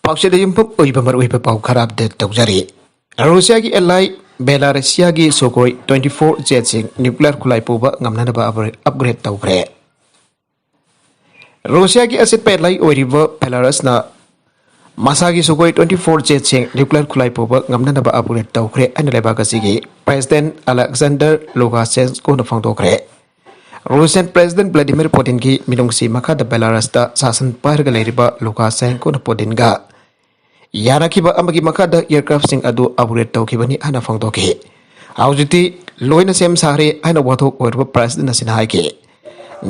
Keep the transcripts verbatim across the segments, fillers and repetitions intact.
ꯄꯥꯎꯆꯦꯗ ꯌꯨꯝꯐꯝ ꯑꯣꯏꯕ ꯃꯔꯨꯑꯣꯏꯕ ꯄꯥꯎ ꯈꯔ ꯑꯞꯗꯦꯠ ꯇꯧꯖꯔꯤ꯫ ꯔꯨꯁꯤꯌꯥꯒꯤ ꯑꯦꯂꯥꯏ ꯕꯦꯂꯥꯔꯁꯤꯌꯥꯒꯤ ꯁꯨꯈꯣꯏ ꯇ꯭ꯋꯦꯟꯇꯤ ꯐꯣꯔ ꯖꯦꯠꯁꯤꯡ ꯅ꯭ꯌꯨꯀ꯭ꯂꯤꯌꯔ ꯈꯨꯠꯂꯥꯏ ꯄꯨꯕ ꯉꯝꯅꯅꯕ ꯑꯞꯒ꯭ꯔꯦꯗ ꯇꯧꯈ꯭ꯔꯦ꯫ ꯔꯨꯁꯤꯌꯥꯒꯤ ꯑꯆꯦꯠꯄ ꯑꯦꯂꯥꯏ ꯑꯣꯏꯔꯤꯕ ꯕꯦꯂꯥꯔꯁꯅ ꯃꯁꯥꯒꯤ ꯁꯨꯈꯣꯏ ꯇ꯭ꯋꯦꯟꯇꯤ ꯐꯣꯔ ꯖꯦꯠꯁꯤꯡ ꯅ꯭ꯌꯨꯀ꯭ꯂꯤꯌꯔ ꯈꯨꯠꯂꯥꯏ ꯄꯨꯕ ꯉꯝꯅꯅꯕ ꯑꯞꯒ꯭ꯔꯦꯗ ꯇꯧꯈ꯭ꯔꯦ ꯍꯥꯏꯅ ꯂꯩꯕꯥꯛ ꯑꯁꯤꯒꯤ ꯄ꯭ꯔꯦꯁꯤꯗꯦꯟ ꯑꯂꯦꯛꯖꯥꯟꯗꯔ ꯂꯨꯀꯥꯁꯦꯟꯀꯣꯅ ꯐꯣꯡꯗꯣꯛꯈ꯭ꯔꯦ꯫ ꯔꯨꯁꯤꯌꯥꯟ ꯄ꯭ꯔꯦꯁꯤꯗꯦꯟ ꯚ꯭ꯂꯥꯗꯤꯃꯤꯔ ꯄꯨꯇꯤꯟꯒꯤ ꯃꯤꯅꯨꯡꯁꯤ ꯃꯈꯥꯗ ꯕꯦꯂꯥꯔꯁꯇ ꯁꯥꯁꯟ ꯄꯥꯏꯔꯒ ꯂꯩꯔꯤꯕ ꯂꯨꯀꯥꯁꯦꯟꯀꯣꯅ ꯄꯨꯇꯤꯟꯒ ꯌꯥꯅꯈꯤꯕ ꯑꯃꯒꯤ ꯃꯈꯥꯗ ꯑꯦꯌꯔꯀ꯭ꯔꯥꯐꯁꯤꯡ ꯑꯗꯨ ꯑꯞꯒ꯭ꯔꯦꯗ ꯇꯧꯈꯤꯕꯅꯤ ꯍꯥꯏꯅ ꯐꯣꯡꯗꯣꯛꯈꯤ꯫ ꯍꯧꯖꯤꯛꯇꯤ ꯂꯣꯏꯅ ꯁꯦꯝ ꯁꯥꯔꯦ ꯍꯥꯏꯅ ꯋꯥꯊꯣꯛ ꯑꯣꯏꯔꯤꯕ ꯄ꯭ꯔꯦꯁꯤꯗꯦꯟ ꯑꯁꯤꯅ ꯍꯥꯏꯈꯤ꯫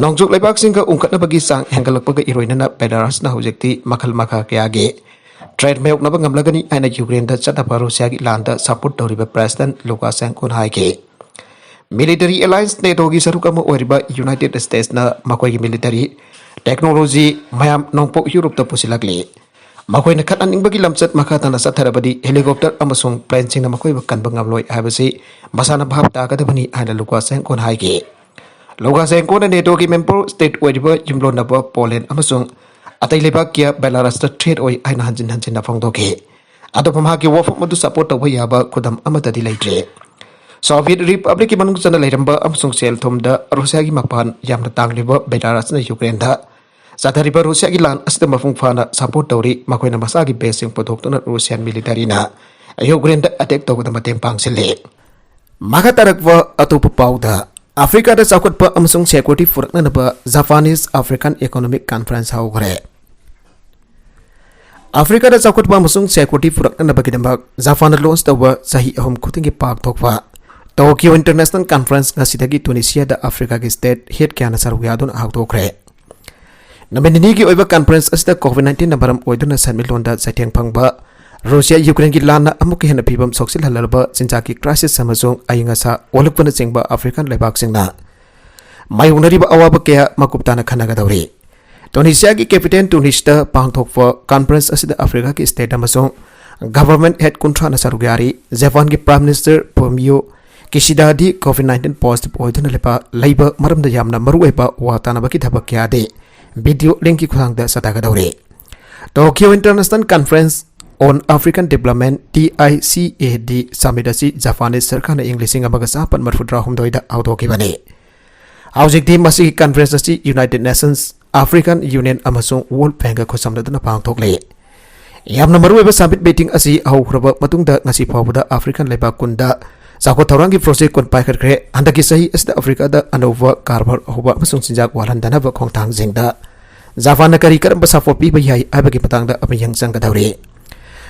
ꯅꯣꯡꯆꯨꯞ ꯂꯩꯕꯥꯛꯁꯤꯡꯒ ꯎꯪꯈꯠꯅꯕꯒꯤ ꯆꯥꯡ ꯍꯦꯟꯒꯠꯂꯛꯄꯒ ꯏꯔꯣꯏꯅꯅ ꯕꯦꯂꯥꯔꯁꯅ ꯍꯧꯖꯤꯛꯇꯤ ꯃꯈꯜ ꯃꯈꯥ ꯀꯌꯥꯒꯤ ꯊ꯭ꯔꯦꯠ ꯃꯥꯌꯣꯛꯅꯕ ꯉꯝꯂꯒꯅꯤ ꯍꯥꯏꯅ ꯌꯨꯀ꯭ꯔꯦꯟꯗ ꯆꯠꯅꯕ ꯔꯨꯁꯤꯌꯥꯒꯤ ꯂꯥꯟꯗ ꯁꯄꯣꯔꯠ ꯇꯧꯔꯤꯕ ꯄ꯭ꯔꯦꯁꯤꯗꯦꯟ ꯂꯨꯀꯥꯁꯦꯟꯀꯣꯅ ꯍꯥꯏꯈꯤ꯫ ꯃꯤꯂꯤꯇꯔꯤ ꯑꯦꯂꯥꯏꯟꯁ ꯅꯦꯇꯣꯒꯤ ꯁꯔꯨꯛ ꯑꯃ ꯑꯣꯏꯔꯤꯕ ꯌꯨꯅꯥꯏꯇꯦꯗ ꯁ꯭ꯇꯦꯠꯁꯅ ꯃꯈꯣꯏꯒꯤ ꯃꯤꯂꯤꯇꯔꯤ ꯇꯦꯛꯅꯣꯂꯣꯖꯤ ꯃꯌꯥꯝ ꯅꯣꯡꯄꯣꯛ ꯌꯨꯔꯣꯞꯇ ꯄꯨꯁꯤꯜꯂꯛꯂꯤ꯫ ꯃꯈꯣꯏꯅ ꯈꯠꯅꯅꯤꯡꯕꯒꯤ ꯂꯝꯆꯠ ꯃꯈꯥ ꯇꯥꯅ ꯆꯠꯊꯔꯕꯗꯤ ꯍꯦꯂꯤꯀꯣꯞꯇꯔ ꯑꯃꯁꯨꯡ ꯄ꯭ꯂꯦꯟꯁꯤꯡꯅ ꯃꯈꯣꯏꯕꯨ ꯀꯟꯕ ꯉꯝꯂꯣꯏ ꯍꯥꯏꯕꯁꯤ ꯃꯁꯥꯅ ꯚꯥꯞ ꯇꯥꯒꯗꯕꯅꯤ ꯍꯥꯏꯅ ꯂꯨꯀꯥꯁꯦꯟꯀꯣꯅ ꯍꯥꯏꯈꯤ꯫ ꯂꯨꯀꯥꯁꯦꯟꯀꯣꯅ ꯅꯦꯇꯣꯒꯤ ꯃꯦꯝꯕꯔ ꯁ꯭ꯇꯦꯠ ꯑꯣꯏꯔꯤꯕ ꯌꯨꯝꯂꯣꯟꯅꯕ ꯄꯣꯂꯦꯟ ꯑꯃꯁꯨꯡ ꯑꯇꯩ ꯂꯩꯕꯥꯛ ꯀꯌꯥ ꯕꯦꯂꯥꯔꯁꯇ ꯊ꯭ꯔꯦꯠ ꯑꯣꯏ ꯍꯥꯏꯅ ꯍꯟꯖꯤꯟ ꯍꯟꯖꯤꯟꯅ ꯐꯣꯡꯗꯣꯛꯈꯤ꯫ ꯑꯗꯨꯕꯨ ꯃꯍꯥꯛꯀꯤ ꯋꯥꯐꯝ ꯑꯗꯨ ꯁꯄꯣꯔꯠ ꯇꯧꯕ ꯌꯥꯕ ꯈꯨꯗꯝ ꯑꯃꯠꯇꯗꯤ ꯂꯩꯇ꯭ꯔꯤ꯫ ꯁꯣꯚꯤꯌꯦꯠ ꯔꯤꯄꯕ꯭ꯂꯤꯛꯀꯤ ꯃꯅꯨꯡ ꯆꯟꯅ ꯂꯩꯔꯝꯕ ꯑꯃꯁꯨꯡ ꯁꯦꯜ ꯊꯨꯝꯗ ꯔꯨꯁꯤꯌꯥꯒꯤ ꯃꯄꯥꯟ ꯌꯥꯝꯅ ꯇꯥꯡꯂꯤꯕ ꯕꯦꯂꯥꯔꯁꯅ ꯌꯨꯀ꯭ꯔꯦꯟꯗ ꯆꯠꯊꯔꯤꯕ ꯔꯨꯁꯤꯌꯥꯒꯤ ꯂꯥꯟ ꯑꯁꯤꯗ ꯃꯄꯨꯡ ꯐꯥꯅ ꯁꯄꯣꯔꯠ ꯇꯧꯔꯤ꯫ ꯃꯈꯣꯏꯅ ꯃꯁꯥꯒꯤ ꯕꯦꯁꯁꯤꯡ ꯄꯨꯊꯣꯛꯇꯨꯅ ꯔꯨꯁꯤꯌꯥꯟ ꯃꯤꯂꯤꯇꯔꯤꯅ ꯌꯨꯀ꯭ꯔꯦꯟꯗ ꯑꯦꯇꯦꯛ ꯇꯧꯕꯗ ꯃꯇꯦꯡ ꯄꯥꯡꯁꯤꯜꯂꯤ꯫ ꯃꯈꯥ ꯇꯥꯔꯛꯄ ꯑꯇꯣꯞꯄ ꯄꯥꯎꯗ, ꯑꯐ꯭ꯔꯤꯀꯥꯗ ꯆꯥꯎꯈꯠꯄ ꯑꯃꯁꯨꯡ ꯁꯦꯀ꯭ꯌꯨꯔꯤꯇꯤ ꯄꯨꯔꯛꯅꯅꯕ ꯖꯄꯥꯅꯤꯁ ꯑꯐ꯭ꯔꯤꯀꯥꯟ ꯏꯀꯣꯅꯣꯃꯤꯛ ꯀꯟꯐꯔꯦꯟꯁ ꯍꯧꯈ꯭ꯔꯦ꯫ ꯑꯐ꯭ꯔꯤꯀꯥꯗ ꯆꯥꯎꯈꯠꯄ ꯑꯃꯁꯨꯡ ꯁꯦꯀ꯭ꯌꯨꯔꯤꯇꯤ ꯄꯨꯔꯛꯅꯅꯕꯒꯤꯗꯃꯛ ꯖꯄꯥꯟꯅ ꯂꯣꯟꯆ ꯇꯧꯕ ꯆꯍꯤ ꯑꯍꯨꯝ ꯈꯨꯗꯤꯡꯒꯤ ꯄꯥꯡꯊꯣꯛꯄ ꯇꯣꯀꯤꯌꯣ ꯏꯟꯇꯔꯅꯦꯁꯅꯦꯜ ꯀꯟꯐꯔꯦꯟꯁ ꯉꯁꯤꯗꯒꯤ ꯇꯨꯅꯤꯁꯤꯌꯥꯗ ꯑꯐ꯭ꯔꯤꯀꯥꯒꯤ ꯁ꯭ꯇꯦꯠ ꯍꯦꯗ ꯀꯌꯥꯅ ꯁꯔꯨꯛ ꯌꯥꯗꯨꯅ ꯍꯧꯗꯣꯛꯈ꯭ꯔꯦ꯫ ꯅꯨꯃꯤꯠ ꯅꯤꯅꯤꯒꯤ ꯑꯣꯏꯕ ꯀꯟꯐꯔꯦꯟꯁ ꯑꯁꯤꯗ ꯀꯣꯚꯤꯗ ꯅꯥꯏꯟꯇꯤꯟꯅ ꯃꯔꯝ ꯑꯣꯏꯗꯨꯅ ꯁꯦꯟꯃꯤꯠꯂꯣꯟꯗ ꯆꯩꯊꯦꯡ ꯐꯪꯕ, ꯔꯨꯁꯤꯌꯥ ꯌꯨꯀ꯭ꯔꯦꯟꯒꯤ ꯂꯥꯟꯅ ꯑꯃꯨꯛꯀ ꯍꯦꯟꯅ ꯐꯤꯕꯝ ꯁꯣꯛꯆꯤꯜꯍꯜꯂꯕ ꯆꯤꯟꯖꯥꯛꯀꯤ ꯀ꯭ꯔꯥꯏꯁꯤꯁ ꯑꯃꯁꯨꯡ ꯑꯏꯪ ꯑꯁꯥ ꯑꯣꯜꯂꯛꯄꯅꯆꯤꯡꯕ ꯑꯐ꯭ꯔꯤꯀꯥꯟ ꯂꯩꯕꯥꯛꯁꯤꯡꯅ ꯃꯥꯌꯣꯛꯅꯔꯤꯕ ꯑꯋꯥꯕ ꯀꯌꯥ ꯃꯀꯨꯞ ꯇꯥꯅ ꯈꯟꯅꯒꯗꯧꯔꯤ꯫ ꯇꯨꯅꯤꯁꯤꯌꯥꯒꯤ ꯀꯦꯄꯤꯇꯦꯜ ꯇꯨꯅꯤꯁꯇ ꯄꯥꯡꯊꯣꯛꯄ ꯀꯟꯐꯔꯦꯟꯁ ꯑꯁꯤꯗ ꯑꯐ꯭ꯔꯤꯀꯥꯒꯤ ꯁ꯭ꯇꯦꯠ ꯑꯃꯁꯨꯡ ꯒꯚꯔꯟꯃꯦꯟꯠ ꯍꯦꯗ ꯀꯨꯟꯊ꯭ꯔꯥꯅ ꯁꯔꯨꯛ ꯌꯥꯔꯤ꯫ ꯖꯄꯥꯟꯒꯤ ꯄ꯭ꯔꯥꯏꯝ ꯃꯤꯅꯤꯁꯇꯔ ꯐꯨꯃꯤꯌꯣ ꯀꯤꯁꯤꯗꯥꯗꯤ ꯀꯣꯚꯤꯗ ꯅꯥꯏꯟꯇꯤꯟ ꯄꯣꯖꯤꯇꯤꯚ ꯑꯣꯏꯗꯨꯅ ꯂꯩꯕ, ꯂꯩꯕ ꯃꯔꯝꯗ ꯌꯥꯝꯅ ꯃꯔꯨꯑꯣꯏꯕ ꯋꯥ ꯇꯥꯅꯕꯒꯤ ꯊꯕꯛ ꯀꯌꯥꯗꯤ ꯚꯤꯗꯤꯑꯣ ꯂꯤꯡꯛꯀꯤ ꯈꯨꯠꯊꯥꯡꯗ ꯆꯠꯊꯒꯗꯧꯔꯤ꯫ Tokyo International Conference on African Development, T I C A D Summit ꯑꯁꯤ ꯖꯄꯥꯟꯅꯤꯁ ꯁꯔꯀꯥꯔꯅ ꯏꯪ ꯂꯤꯁꯤꯡ ꯑꯃꯒ ꯆꯥꯃꯥꯄꯟ ꯃꯔꯤꯐꯨꯇꯔꯥꯍꯨꯝꯗꯣꯏꯗ ꯍꯧꯗꯣꯛꯈꯤꯕꯅꯤ꯫ ꯍꯧꯖꯤꯛꯇꯤ ꯃꯁꯤꯒꯤ conference ꯑꯁꯤ United Nations, African Union ꯑꯃꯁꯨꯡ World Bank ꯈꯨꯠꯁꯝꯅꯗꯨꯅ ꯄꯥꯡꯊꯣꯛꯂꯤ꯫ ꯌꯥꯝꯅ ꯃꯔꯨꯑꯣꯏꯕ summit meeting ꯑꯁꯤ ꯍꯧꯈ꯭ꯔꯕ ꯃꯇꯨꯡꯗ ꯉꯁꯤ ꯐꯥꯎꯕꯗ African ꯂꯩꯕꯥꯛ ꯀꯨꯟꯗ ꯆꯥꯎꯈꯠ ꯊꯧꯔꯥꯡꯒꯤ project ꯀꯨꯟ ꯄꯥꯏꯈꯠꯈ꯭ꯔꯦ꯫ ꯍꯟꯗꯛꯀꯤ ꯆꯍꯤ ꯑꯁꯤꯗ Africaꯗ ꯑꯅꯧꯕ ꯀꯔꯕꯥꯔ ꯍꯧꯕ ꯑꯃꯁꯨꯡ ꯆꯤꯟꯖꯥꯛ ꯋꯥꯠꯍꯟꯗꯅꯕ ꯈꯣꯡꯊꯥꯡꯁꯤꯡꯗ ꯖꯄꯥꯟꯅ ꯀꯔꯤ ꯀꯔꯝꯕ support ꯄꯤꯕ ꯌꯥꯏ ꯍꯥꯏꯕꯒꯤ ꯃꯇꯥꯡꯗ ꯃꯤꯠꯌꯦꯡ ꯆꯪꯒꯗꯧꯔꯤ꯫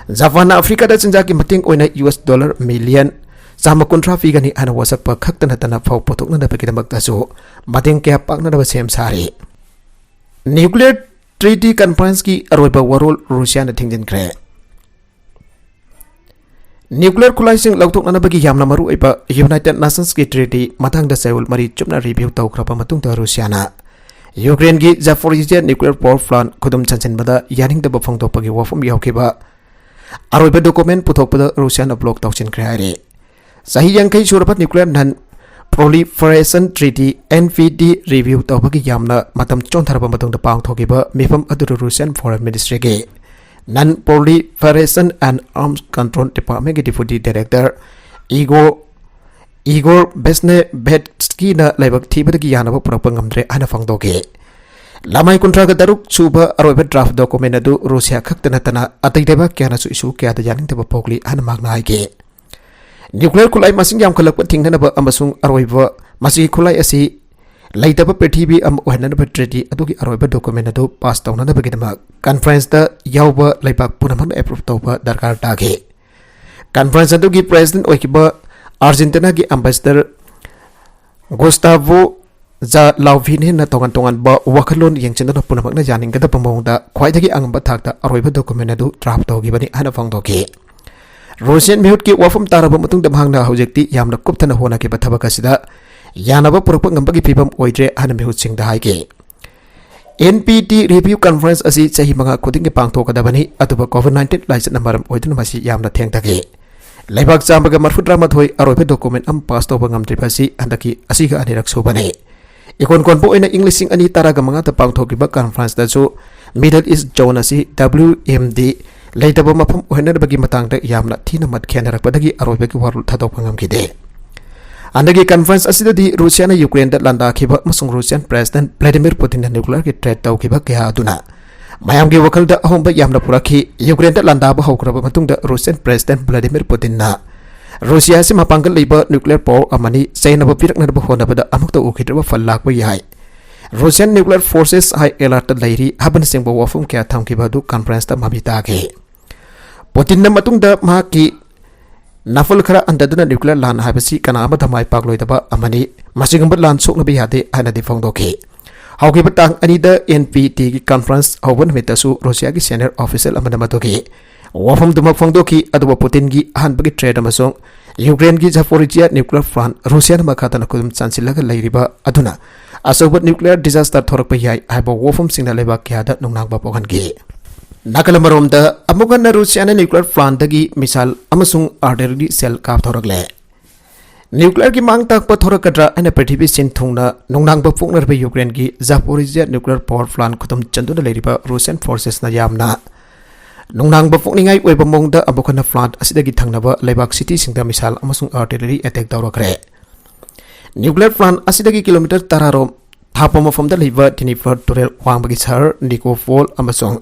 ꯖꯄꯥꯟꯅ Africaꯗ ꯆꯤꯟꯖꯥꯛꯀꯤ ꯃꯇꯦꯡ ꯑꯣꯏꯅ U S dollar million ꯆꯥꯝꯃ ꯀꯨꯟꯊ꯭ꯔꯥ ꯄꯤꯒꯅꯤ ꯍꯥꯏꯅ ꯋꯥꯁꯛꯄ ꯈꯛꯇ ꯅꯠꯇꯅ ꯐꯧ ꯄꯨꯊꯣꯛꯅꯅꯕꯒꯤꯗꯃꯛꯇꯁꯨ ꯃꯇꯦꯡ ꯀꯌꯥ ꯄꯥꯡꯅꯅꯕ ꯁꯦꯝ ꯁꯥꯔꯤ꯫ Nuclear Treaty Conferenceꯀꯤ ꯑꯔꯣꯏꯕ ꯋꯥꯔꯣꯜ ꯔꯨꯁꯤꯌꯥꯅ ꯊꯤꯡꯖꯤꯟꯈ꯭ꯔꯦ꯫ Nuclear ꯈꯨꯠꯂꯥꯏꯁꯤꯡ ꯂꯧꯊꯣꯛꯅꯅꯕꯒꯤ ꯌꯥꯝꯅ ꯃꯔꯨꯑꯣꯏꯕ United Nationsꯀꯤ treaty ꯃꯊꯪꯗ ꯆꯌꯣꯜ ꯃꯔꯤ ꯆꯨꯞꯅ review ꯇꯧꯈ꯭ꯔꯕ ꯃꯇꯨꯡꯗ ꯔꯨꯁꯤꯌꯥꯅ Ukraineꯒꯤ Zaporizhia nuclear power plant ꯈꯨꯗꯨꯝ ꯆꯟꯁꯤꯟꯕꯗ ꯌꯥꯅꯤꯡꯗꯕ ꯐꯣꯡꯗꯣꯛꯄꯒꯤ ꯋꯥꯐꯝ ꯌꯥꯎꯈꯤꯕ ꯑꯔꯣꯏꯕ document ꯄꯨꯊꯣꯛꯄꯗ ꯔꯨꯁꯤꯌꯥꯅ block ꯇꯧꯁꯤꯟꯈ꯭ꯔꯦ ꯍꯥꯏꯔꯤ꯫ ꯆꯍꯤ ꯌꯥꯡꯈꯩ ꯁꯨꯔꯕ Nuclear Non Proliferation Treaty, N P T, review ꯇꯧꯕꯒꯤ ꯌꯥꯝꯅ ꯃꯇꯝ ꯆꯣꯟꯊꯔꯕ ꯃꯇꯨꯡꯗ ꯄꯥꯡꯊꯣꯛꯈꯤꯕ ꯃꯤꯐꯝ ꯑꯗꯨꯗ Russian Foreign Ministryꯒꯤ Non Proliferation and Arms Control Departmentꯀꯤ Deputy Director Igor, Igor Besnevetskyꯅ ꯂꯥꯏꯕꯛ ꯊꯤꯕꯗꯒꯤ ꯌꯥꯅꯕ ꯄꯨꯔꯛꯄ ꯉꯝꯗ꯭ꯔꯦ ꯍꯥꯏꯅ ꯐꯣꯡꯗꯣꯛꯈꯤ꯫ ꯂꯃꯥꯏ ꯀꯨꯟꯊ꯭ꯔꯥꯒ ꯇꯔꯨꯛ ꯁꯨꯕ ꯑꯔꯣꯏꯕ draft document ꯑꯗꯨ ꯔꯨꯁꯤꯌꯥ ꯈꯛꯇ ꯅꯠꯇꯅ ꯑꯇꯩ ꯂꯩꯕꯥꯛ ꯀꯌꯥꯅꯁꯨ issue ꯀꯌꯥꯗ ꯌꯥꯅꯤꯡꯗꯕ ꯐꯥꯎꯂꯤ ꯍꯥꯏꯅ ꯃꯍꯥꯛꯅ ꯍꯥꯏꯈꯤ꯫ Nuclear ꯈꯨꯠꯂꯥꯏ ꯃꯁꯤꯡ ꯌꯥꯝꯈꯠꯂꯛꯄ ꯊꯤꯡꯅꯅꯕ ꯑꯃꯁꯨꯡ ꯑꯔꯣꯏꯕ ꯃꯁꯤꯒꯤ ꯈꯨꯠꯂꯥꯏ ꯑꯁꯤ ꯂꯩꯇꯕ ꯄ꯭ꯔꯤꯊꯤꯕꯤ ꯑꯃ ꯑꯣꯏꯍꯟꯅꯅꯕ treaty ꯑꯗꯨꯒꯤ ꯑꯔꯣꯏꯕ document ꯑꯗꯨ pass ꯇꯧꯅꯅꯕꯒꯤꯗꯃꯛ conferenceꯇ ꯌꯥꯎꯕ ꯂꯩꯕꯥꯛ ꯄꯨꯝꯅꯃꯛꯅ approve ꯇꯧꯕ ꯗꯔꯀꯥꯔ ꯇꯥꯈꯤ꯫ Conference ꯑꯗꯨꯒꯤ president ꯑꯣꯏꯈꯤꯕ Argentinaꯒꯤ ambassador Gustavo ꯖ ꯂꯥꯎꯚꯤꯅꯦꯅ ꯇꯣꯉꯥꯟ ꯇꯣꯉꯥꯟꯕ ꯋꯥꯈꯜꯂꯣꯟ ꯌꯦꯡꯁꯤꯟꯗꯨꯅ ꯄꯨꯝꯅꯃꯛꯅ ꯌꯥꯅꯤꯡꯒꯗꯕ ꯃꯑꯣꯡꯗ ꯈ꯭ꯋꯥꯏꯗꯒꯤ ꯑꯉꯝꯕ ꯊꯥꯛꯇ ꯑꯔꯣꯏꯕ document ꯑꯗꯨ draft ꯇꯧꯈꯤꯕꯅꯤ ꯍꯥꯏꯅ ꯐꯣꯡꯗꯣꯛꯈꯤ꯫ Russian ꯃꯤꯍꯨꯠꯀꯤ ꯋꯥꯐꯝ ꯇꯥꯔꯕ ꯃꯇꯨꯡꯗ ꯃꯍꯥꯛꯅ ꯍꯧꯖꯤꯛꯇꯤ ꯌꯥꯝꯅ ꯀꯨꯞꯊꯅ ꯍꯣꯠꯅꯈꯤꯕ ꯊꯕꯛ ꯑꯁꯤꯗ ꯌꯥꯅꯕ ꯄꯨꯔꯛꯄ ꯉꯝꯕꯒꯤ ꯐꯤꯚꯝ ꯑꯣꯏꯗ꯭ꯔꯦ ꯍꯥꯏꯅ ꯃꯤꯍꯨꯠꯁꯤꯡꯗ ꯍꯥꯏꯈꯤ꯫ N P T review conference ꯑꯁꯤ ꯆꯍꯤ ꯃꯉꯥ ꯈꯨꯗꯤꯡꯒꯤ ꯄꯥꯡꯊꯣꯛꯀꯗꯕꯅꯤ, ꯑꯗꯨꯕꯨ COVID nineteen ꯂꯥꯏꯆꯠꯅ ꯃꯔꯝ ꯑꯣꯏꯗꯨꯅ ꯃꯁꯤ ꯌꯥꯝꯅ ꯊꯦꯡꯊꯈꯤ꯫ ꯂꯩꯕꯥꯛ ꯆꯥꯝꯃꯒ ꯃꯔꯤꯐꯨꯇꯔꯥꯃꯥꯊꯣꯏ ꯑꯔꯣꯏꯕ document ꯑꯃ pass ꯇꯧꯕ ꯉꯝꯗ꯭ꯔꯤꯕ ꯑꯁꯤ ꯍꯟꯗꯛꯀꯤ ꯑꯁꯤꯒ ꯑꯅꯤꯔꯛ ꯁꯨꯕꯅꯤ꯫ ꯏꯀꯣꯟ ꯀꯣꯟꯕ ꯑꯣꯏꯅ ꯏꯪ ꯂꯤꯁꯤꯡ ꯑꯅꯤ ꯇꯔꯥꯒ ꯃꯉꯥꯗ ꯄꯥꯡꯊꯣꯛꯈꯤꯕ conference ꯇꯁꯨ Middle East Zone ꯑꯁꯤ W M D ꯂꯩꯇꯕ ꯃꯐꯝ ꯑꯣꯏꯍꯟꯅꯕꯒꯤ ꯃꯇꯥꯡꯗ ꯌꯥꯝꯅ ꯊꯤꯅ ꯃꯠ ꯈꯦꯟꯅꯔꯛꯄꯗꯒꯤ ꯑꯔꯣꯏꯕꯒꯤ ꯋꯥꯔꯣꯜ ꯊꯥꯗꯣꯛꯄ ꯉꯝꯈꯤꯗꯦ꯫ ꯍꯟꯗꯛꯀꯤ conference ꯑꯁꯤꯗꯗꯤ ꯔꯨꯁꯤꯌꯥꯅ ꯌꯨꯀ꯭ꯔꯦꯟꯗ ꯂꯥꯟꯗꯥꯈꯤꯕ ꯑꯃꯁꯨꯡ ꯔꯨꯁꯤꯌꯥꯟ President Vladimir Putin ꯅ nuclear ꯒꯤ threat ꯇꯧꯈꯤꯕ ꯀꯌꯥ ꯑꯗꯨꯅ ꯃꯌꯥꯝꯒꯤ ꯋꯥꯈꯜꯗ ꯑꯍꯣꯡꯕ ꯌꯥꯝꯅ ꯄꯨꯔꯛꯈꯤ꯫ ꯌꯨꯀ꯭ꯔꯦꯟꯗ ꯂꯥꯟꯗꯥꯕ ꯍꯧꯈ꯭ꯔꯕ ꯃꯇꯨꯡꯗ ꯔꯨꯁꯤꯌꯟ President Vladimir Putin ꯅ ꯔꯨꯁꯤꯌꯥ ꯑꯁꯤ ꯃꯄꯥꯡꯒꯜ ꯂꯩꯕ nuclear power ꯑꯃꯅꯤ, ꯆꯌꯦꯠꯅꯕ ꯄꯤꯔꯛꯅꯅꯕ ꯍꯣꯠꯅꯕꯗ ꯑꯃꯨꯛꯇ ꯎꯈꯤꯗ꯭ꯔꯤꯕ ꯐꯜ ꯂꯥꯛꯄ ꯌꯥꯏ꯫ Russian nuclear forces high alert ꯇ ꯂꯩꯔꯤ ꯍꯥꯏꯕꯅꯆꯤꯡꯕ ꯋꯥꯐꯝ ꯀꯌꯥ ꯊꯝꯈꯤꯕ ꯑꯗꯨ conference ꯇ ꯃꯃꯤ ꯇꯥꯈꯤ꯫ Putin ꯅ ꯃꯇꯨꯡꯗ ꯃꯍꯥꯛꯀꯤ ꯅꯥꯐꯜ ꯈꯔ ꯍꯟꯊꯗꯨꯅ nuclear ꯂꯥꯟ ꯍꯥꯏꯕꯁꯤ ꯀꯅꯥ ꯑꯃꯠꯇ ꯃꯥꯏ ꯄꯥꯛꯂꯣꯏꯗꯕ ꯑꯃꯅꯤ, ꯃꯁꯤꯒꯨꯝꯕ ꯂꯥꯟ ꯁꯣꯛꯅꯕ ꯌꯥꯗꯦ ꯍꯥꯏꯅꯗꯤ ꯐꯣꯡꯗꯣꯛꯈꯤ꯫ ꯍꯧꯈꯤꯕ ꯇꯥꯡ ꯑꯅꯤꯗ N P T ꯒꯤ conference ꯍꯧꯕ ꯅꯨꯃꯤꯠꯇꯁꯨ ꯔꯨꯁꯤꯌꯥꯒꯤ senior official ꯑꯃꯅ ꯃꯗꯨꯒꯤ ꯋꯥꯐꯝꯗꯨꯃꯛ ꯐꯣꯡꯗꯣꯛꯈꯤ, ꯑꯗꯨꯕꯨ Putin ꯒꯤ ꯑꯍꯥꯟꯕꯒꯤ threat ꯑꯃꯁꯨꯡ ꯌꯨꯀ꯭ꯔꯦꯟꯒꯤ Zaporizhia nuclear plant ꯔꯨꯁꯤꯌꯥꯅ ꯃꯈꯥ ꯇꯥꯅ ꯈꯨꯗꯨꯝ ꯆꯟꯁꯤꯜꯂꯒ ꯂꯩꯔꯤꯕ ꯑꯗꯨꯅ ꯑꯆꯧꯕ nuclear disaster ꯊꯣꯔꯛꯄ ꯌꯥꯏ ꯍꯥꯏꯕ ꯋꯥꯐꯝꯁꯤꯡꯅ ꯂꯩꯕꯥꯛ ꯀꯌꯥꯗ ꯅꯨꯡꯅꯥꯡꯕ ꯄꯣꯛꯍꯟꯈꯤ꯫ ꯅꯥꯀꯜ ꯑꯃꯔꯣꯝꯗ, ꯑꯃꯨꯛ ꯍꯟꯅ ꯔꯨꯁꯤꯌꯥꯅ nuclear plant ꯗꯒꯤ missile ꯑꯃꯁꯨꯡ artillery shell ꯀꯥꯞꯊꯣꯔꯛꯂꯦ꯫ Nuclear ꯒꯤ ꯃꯥꯡ ꯇꯥꯛꯄ ꯊꯣꯔꯛꯀꯗ꯭ꯔꯥ ꯍꯥꯏꯅ ꯄ꯭ꯔꯤꯊꯤꯕꯤ ꯁꯤꯟ ꯊꯨꯡꯅ ꯅꯨꯡꯅꯥꯡꯕ ꯄꯣꯛꯅꯔꯕ ꯌꯨꯀ꯭ꯔꯦꯟꯒꯤ Zaporizhia nuclear power plant ꯈꯨꯗꯨꯝ ꯆꯟꯗꯨꯅ ꯂꯩꯔꯤꯕ ꯔꯨꯁꯤꯌꯟ ꯐꯣꯔꯁꯦꯁꯅ ꯌꯥꯝꯅ ꯅꯨꯡꯅꯥꯡꯕ ꯄꯣꯛꯅꯤꯡꯉꯥꯏ ꯑꯣꯏꯕ ꯃꯑꯣꯡꯗ ꯑꯃꯨꯛ ꯍꯟꯅ plant ꯑꯁꯤꯗꯒꯤ ꯊꯪꯅꯕ ꯂꯩꯕꯥꯛ cityꯁꯤꯡꯗ missile ꯑꯃꯁꯨꯡ artillery attack ꯇꯧꯔꯛꯈ꯭ꯔꯦ꯫ Nuclear plant ꯑꯁꯤꯗꯒꯤ kilometer ꯇꯔꯥ ꯔꯣꯝ ꯊꯥꯞꯄ ꯃꯐꯝꯗ ꯂꯩꯕ Dnipro ꯇꯨꯔꯦꯜ ꯋꯥꯡꯃꯒꯤ ꯁꯍꯔ Nikopol ꯑꯃꯁꯨꯡ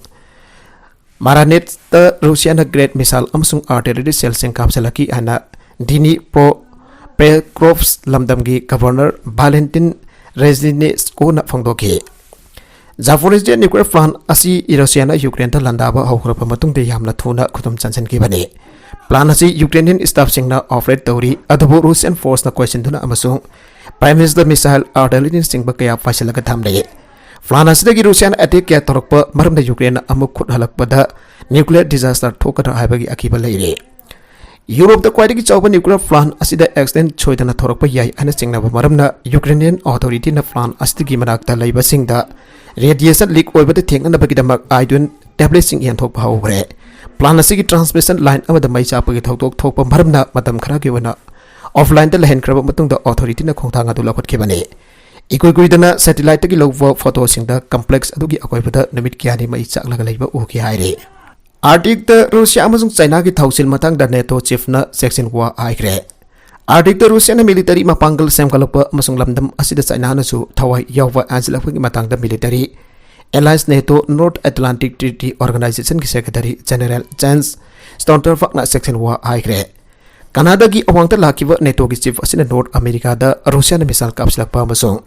Marinetꯇ ꯔꯨꯁꯤꯌꯥꯅ great missile ꯑꯃꯁꯨꯡ artillery shellꯁꯤꯡ ꯀꯥꯞꯁꯤꯜꯂꯛꯈꯤ ꯍꯥꯏꯅ Dnipropetrovsk ꯂꯝꯗꯝꯒꯤ governor Valentin Reznikovꯅ ꯐꯣꯡꯗꯣꯛꯈꯤ꯫ Zaporizhia nuclear plant ꯑꯁꯤ ꯔꯨꯁꯤꯌꯥꯅ ꯌꯨꯀ꯭ꯔꯦꯟꯗ ꯂꯥꯟꯗꯥꯕ ꯍꯧꯈ꯭ꯔꯕ ꯃꯇꯨꯡꯗ ꯌꯥꯝꯅ ꯊꯨꯅ ꯈꯨꯗꯨꯝ ꯆꯟꯁꯤꯟꯈꯤꯕꯅꯤ꯫ Plant ꯑꯁꯤ Ukrainian staffꯁꯤꯡꯅ operate ꯇꯧꯔꯤ, ꯑꯗꯨꯕꯨ Russian forceꯅ ꯀꯣꯏꯁꯤꯟꯗꯨꯅ ꯑꯃꯁꯨꯡ prime minister missile, artilleryꯅꯆꯤꯡꯕ ꯀꯌꯥ ꯄꯥꯏꯁꯤꯜꯂꯒ ꯊꯝꯂꯤ꯫ Plant ꯑꯁꯤꯗꯒꯤ ꯔꯨꯁꯤꯌꯥꯅ attack ꯀꯌꯥ ꯇꯧꯔꯛꯄ ꯃꯔꯝꯅ ꯌꯨꯀ꯭ꯔꯦꯟꯅ ꯑꯃꯨꯛ ꯈꯨꯠ ꯍꯜꯂꯛꯄꯗ nuclear disaster ꯊꯣꯛꯀꯗ꯭ꯔꯥ ꯍꯥꯏꯕꯒꯤ ꯑꯀꯤꯕ ꯂꯩꯔꯤ꯫ ꯌꯨꯔꯣꯞꯇ ꯈ꯭ꯋꯥꯏꯗꯒꯤ ꯆꯥꯎꯕ nuclear plant ꯑꯁꯤꯗ accident ꯁꯣꯏꯗꯅ ꯊꯣꯔꯛꯄ ꯌꯥꯏ ꯍꯥꯏꯅ ꯆꯤꯡꯅꯕ ꯃꯔꯝꯅ Ukrainian authorityꯅ plant ꯑꯁꯤꯒꯤ ꯃꯅꯥꯛꯇ ꯂꯩꯕꯁꯤꯡꯗ radiation leak ꯑꯣꯏꯕꯗ ꯊꯦꯡꯅꯅꯕꯒꯤꯗꯃꯛ iodine tabletꯁꯤꯡ ꯌꯦꯟꯊꯣꯛꯄ ꯍꯧꯈ꯭ꯔꯦ꯫ Plant ꯑꯁꯤꯒꯤ transmission line ꯑꯃꯗ ꯃꯩ ꯆꯥꯛꯄꯒꯤ ꯊꯧꯗꯣꯛ ꯊꯣꯛꯄ ꯃꯔꯝꯅ ꯃꯇꯝ ꯈꯔꯒꯤ ꯑꯣꯏꯅ offlineꯗ ꯂꯩꯍꯟꯈ꯭ꯔꯕ ꯃꯇꯨꯡꯗ authorityꯅ ꯈꯣꯡꯊꯥꯡ ꯑꯗꯨ ꯂꯧꯈꯠꯈꯤꯕꯅꯤ꯫ ꯏꯀꯨꯏ ꯀꯨꯏꯗꯅ satellite ꯇꯒꯤ ꯂꯧꯕ photo ꯁꯤꯡꯗ complex ꯑꯗꯨꯒꯤ ꯑꯀꯣꯏꯕꯗ ꯅꯨꯃꯤꯠ ꯀꯌꯥꯅꯤ ꯃꯩ ꯆꯥꯛꯂꯒ ꯂꯩꯕ ꯎꯈꯤ ꯍꯥꯏꯔꯤ꯫ Arctic ꯇ ꯔꯨꯁꯤꯌꯥ ꯑꯃꯁꯨꯡ ꯆꯥꯏꯅꯥꯒꯤ ꯊꯧꯁꯤꯜ ꯃꯇꯥꯡꯗ NATO chief ꯅ ꯆꯦꯛꯁꯤꯟ ꯋꯥ ꯍꯥꯏꯈ꯭ꯔꯦ꯫ Arctic ꯇ ꯔꯨꯁꯤꯌꯥꯅ military ꯃꯄꯥꯡꯒꯜ ꯁꯦꯝꯒꯠꯂꯛꯄ ꯑꯃꯁꯨꯡ ꯂꯝꯗꯝ ꯑꯁꯤꯗ ꯆꯥꯏꯅꯥꯅꯁꯨ ꯊꯋꯥꯏ ꯌꯥꯎꯕ ꯍꯦꯟꯖꯤꯜꯂꯛꯄꯒꯤ ꯃꯇꯥꯡꯗ military alliance NATO North Atlantic Treaty Organization ꯒꯤ Secretary General Jens Stoltenberg ꯅ ꯆꯦꯛꯁꯤꯟ ꯋꯥ ꯍꯥꯏꯈ꯭ꯔꯦ꯫ ꯀꯅꯥꯗꯥꯒꯤ ꯑꯋꯥꯡꯗ ꯂꯥꯛꯈꯤꯕ NATO ꯒꯤ chief ꯑꯁꯤꯅ North America ꯗ ꯔꯨꯁꯤꯌꯥꯅ missile ꯀꯥꯞꯁꯤꯜꯂꯛꯄ ꯑꯃꯁꯨꯡ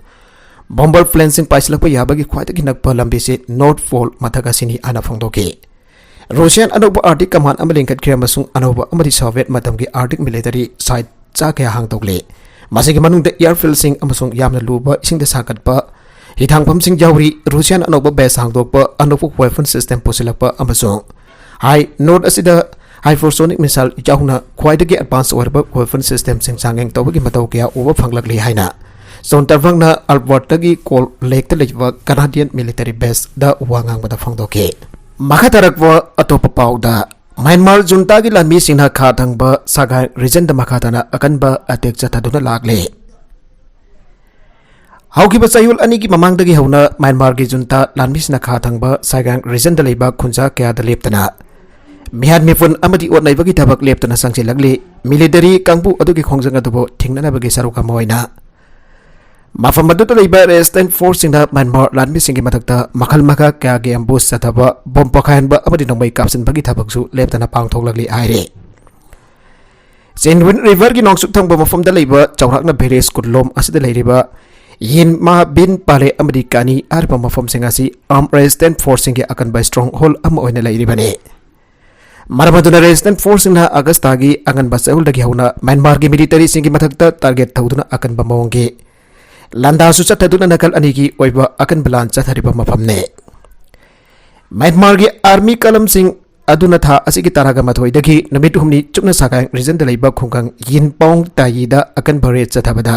bomber plane ꯁꯤꯡ ꯄꯥꯏꯁꯤꯜꯂꯛꯄ ꯌꯥꯕꯒꯤ ꯈ꯭ꯋꯥꯏꯗꯒꯤ ꯅꯛꯄ ꯂꯝꯕꯤꯁꯤ North Pole ꯃꯊꯛ ꯑꯁꯤꯅꯤ ꯍꯥꯏꯅ ꯐꯣꯡꯗꯣꯛꯈꯤ꯫ ꯔꯨꯁꯤꯌꯥꯟ ꯑꯅꯧꯕ Arctic command ꯑꯃ ꯂꯤꯡꯈꯠꯈ꯭ꯔꯦ ꯑꯃꯁꯨꯡ ꯑꯅꯧꯕ ꯑꯃꯗꯤ Soviet ꯃꯇꯝꯒꯤ Arctic military site ꯆꯥ ꯀꯌꯥ ꯍꯥꯡꯗꯣꯛꯂꯤ꯫ ꯃꯁꯤꯒꯤ ꯃꯅꯨꯡꯗ airfield ꯁꯤꯡ ꯑꯃꯁꯨꯡ ꯌꯥꯝꯅ ꯂꯨꯕ ꯏꯁꯤꯡꯗ ꯁꯥꯒꯠꯄ ꯍꯤꯊꯥꯡꯐꯝꯁꯤꯡ ꯌꯥꯎꯔꯤ꯫ ꯔꯨꯁꯤꯌꯥꯟ ꯑꯅꯧꯕ base ꯍꯥꯡꯗꯣꯛꯄ, ꯑꯅꯧꯕ weapon system ꯄꯨꯁꯤꯜꯂꯛꯄ ꯑꯃꯁꯨꯡ high North ꯑꯁꯤꯗ hypersonic missile ꯌꯥꯎꯅ ꯈ꯭ꯋꯥꯏꯗꯒꯤ advance ꯑꯣꯏꯔꯕ weapon system ꯁꯤꯡ ꯆꯥꯡꯌꯦꯡ ꯇꯧꯕꯒꯤ ꯃꯇꯧ ꯀꯌꯥ ꯎꯕ ꯐꯪꯂꯛꯂꯤ ꯍꯥꯏꯅ Stoltenberg ꯅ Alberta ꯒꯤ Cold Lake ꯇ ꯂꯩꯕ Canadian military base ꯗ ꯋꯥ ꯉꯥꯡꯕꯗ ꯐꯣꯡꯗꯣꯛꯈꯤ꯫ ꯃꯈꯥ ꯇꯥꯔꯛꯄ ꯑꯇꯣꯞꯄ ꯄꯥꯎꯗ, ꯃ꯭ꯌꯥꯟꯃꯥꯔ junta ꯒꯤ ꯂꯥꯟꯃꯤꯁꯤꯡꯅ ꯈꯥ ꯊꯪꯕ Sagaing region ꯗ ꯃꯈꯥ ꯇꯥꯅ ꯑꯀꯟꯕ attack ꯆꯠꯊꯗꯨꯅ ꯂꯥꯛꯂꯤ꯫ ꯍꯧꯈꯤꯕ ꯆꯌꯣꯜ ꯑꯅꯤꯒꯤ ꯃꯃꯥꯡꯗꯒꯤ ꯍꯧꯅ ꯃ꯭ꯌꯥꯟꯃꯥꯔꯒꯤ junta ꯂꯥꯟꯃꯤꯁꯤꯡꯅ ꯈꯥ ꯊꯪꯕ Sagaing region ꯗ ꯂꯩꯕ ꯈꯨꯟꯖꯥ ꯀꯌꯥꯗ ꯂꯦꯞꯇꯅ ꯃꯤꯍꯥꯠ ꯃꯤꯄꯨꯟ ꯑꯃꯗꯤ ꯑꯣꯠꯅꯩꯕꯒꯤ ꯊꯕꯛ ꯂꯦꯞꯇꯅ ꯆꯪꯁꯤꯜꯂꯛꯂꯤ꯫ Military ꯀꯥꯡꯕꯨ ꯑꯗꯨꯒꯤ ꯈꯣꯡꯖꯪ ꯑꯗꯨꯕꯨ ꯊꯤꯡꯅꯅꯕꯒꯤ ꯁꯔꯨꯛ ꯑꯃ ꯑꯣꯏꯅ ꯃꯐꯝ ꯑꯗꯨꯗ ꯂꯩꯕ resistance force ꯁꯤꯡꯅ ꯃ꯭ꯌꯥꯟꯃꯥꯔ ꯂꯥꯟꯃꯤꯁꯤꯡꯒꯤ ꯃꯊꯛꯇ ꯃꯈꯜ ꯃꯈꯥ ꯀꯌꯥꯒꯤ ambush ꯆꯠꯊꯕ, bomb ꯄꯣꯈꯥꯏꯍꯟꯕ ꯑꯃꯗꯤ ꯅꯣꯡꯃꯩ ꯀꯥꯞꯁꯤꯟꯕꯒꯤ ꯊꯕꯛꯁꯨ ꯂꯦꯞꯇꯅ ꯄꯥꯡꯊꯣꯛꯂꯛꯂꯤ ꯍꯥꯏꯔꯤ꯫ Chindwin River ꯒꯤ ꯅꯣꯡꯆꯨꯞ ꯊꯪꯕ ꯃꯐꯝꯗ ꯂꯩꯕ ꯆꯥꯎꯔꯥꯛꯅ village ꯀꯨꯟꯂꯣꯝ ꯑꯁꯤꯗ ꯂꯩꯔꯤꯕ ꯌꯤꯟꯃꯥ ꯕꯤꯟ ꯄꯥꯂꯦ ꯑꯃꯗꯤ ꯀꯥꯅꯤ ꯍꯥꯏꯔꯤꯕ ꯃꯐꯝꯁꯤꯡ ꯑꯁꯤ armed resistance force ꯁꯤꯡꯒꯤ ꯑꯀꯟꯕ stronghold ꯑꯃ ꯑꯣꯏꯅ ꯂꯩꯔꯤꯕꯅꯤ꯫ ꯃꯔꯝ ꯑꯗꯨꯅ resistance force ꯁꯤꯡꯅ August ꯊꯥꯒꯤ ꯑꯉꯟꯕ ꯆꯌꯣꯜꯗꯒꯤ ꯍꯧꯅ ꯃ꯭ꯌꯥꯟꯃꯥꯔꯒꯤ military ꯁꯤꯡꯒꯤ ꯃꯊꯛꯇ target ꯇꯧꯗꯨꯅ ꯑꯀꯟꯕ ꯃꯑꯣꯡꯒꯤ ꯂꯥꯟꯗꯥꯁꯨ ꯆꯠꯊꯗꯨꯅ ꯅꯥꯀꯜ ꯑꯅꯤꯒꯤ ꯑꯣꯏꯕ ꯑꯀꯟꯕ ꯂꯥꯟ ꯆꯠꯊꯔꯤꯕ ꯃꯐꯝꯅꯤ꯫ ꯃ꯭ꯌꯥꯟꯃꯥꯔꯒꯤ army ꯀꯂꯝꯁꯤꯡ ꯑꯗꯨꯅ ꯊꯥ ꯑꯁꯤꯒꯤ ꯇꯔꯥꯒ ꯃꯥꯊꯣꯏꯗꯒꯤ ꯅꯨꯃꯤꯠ ꯍꯨꯝꯅꯤ ꯆꯨꯞꯅ Sagaing region ꯗ ꯂꯩꯕ ꯈꯨꯡꯒꯪ ꯌꯤꯟꯄꯣꯡ ꯇꯥꯌꯤꯗ ꯑꯀꯟꯕ raid ꯆꯠꯊꯕꯗ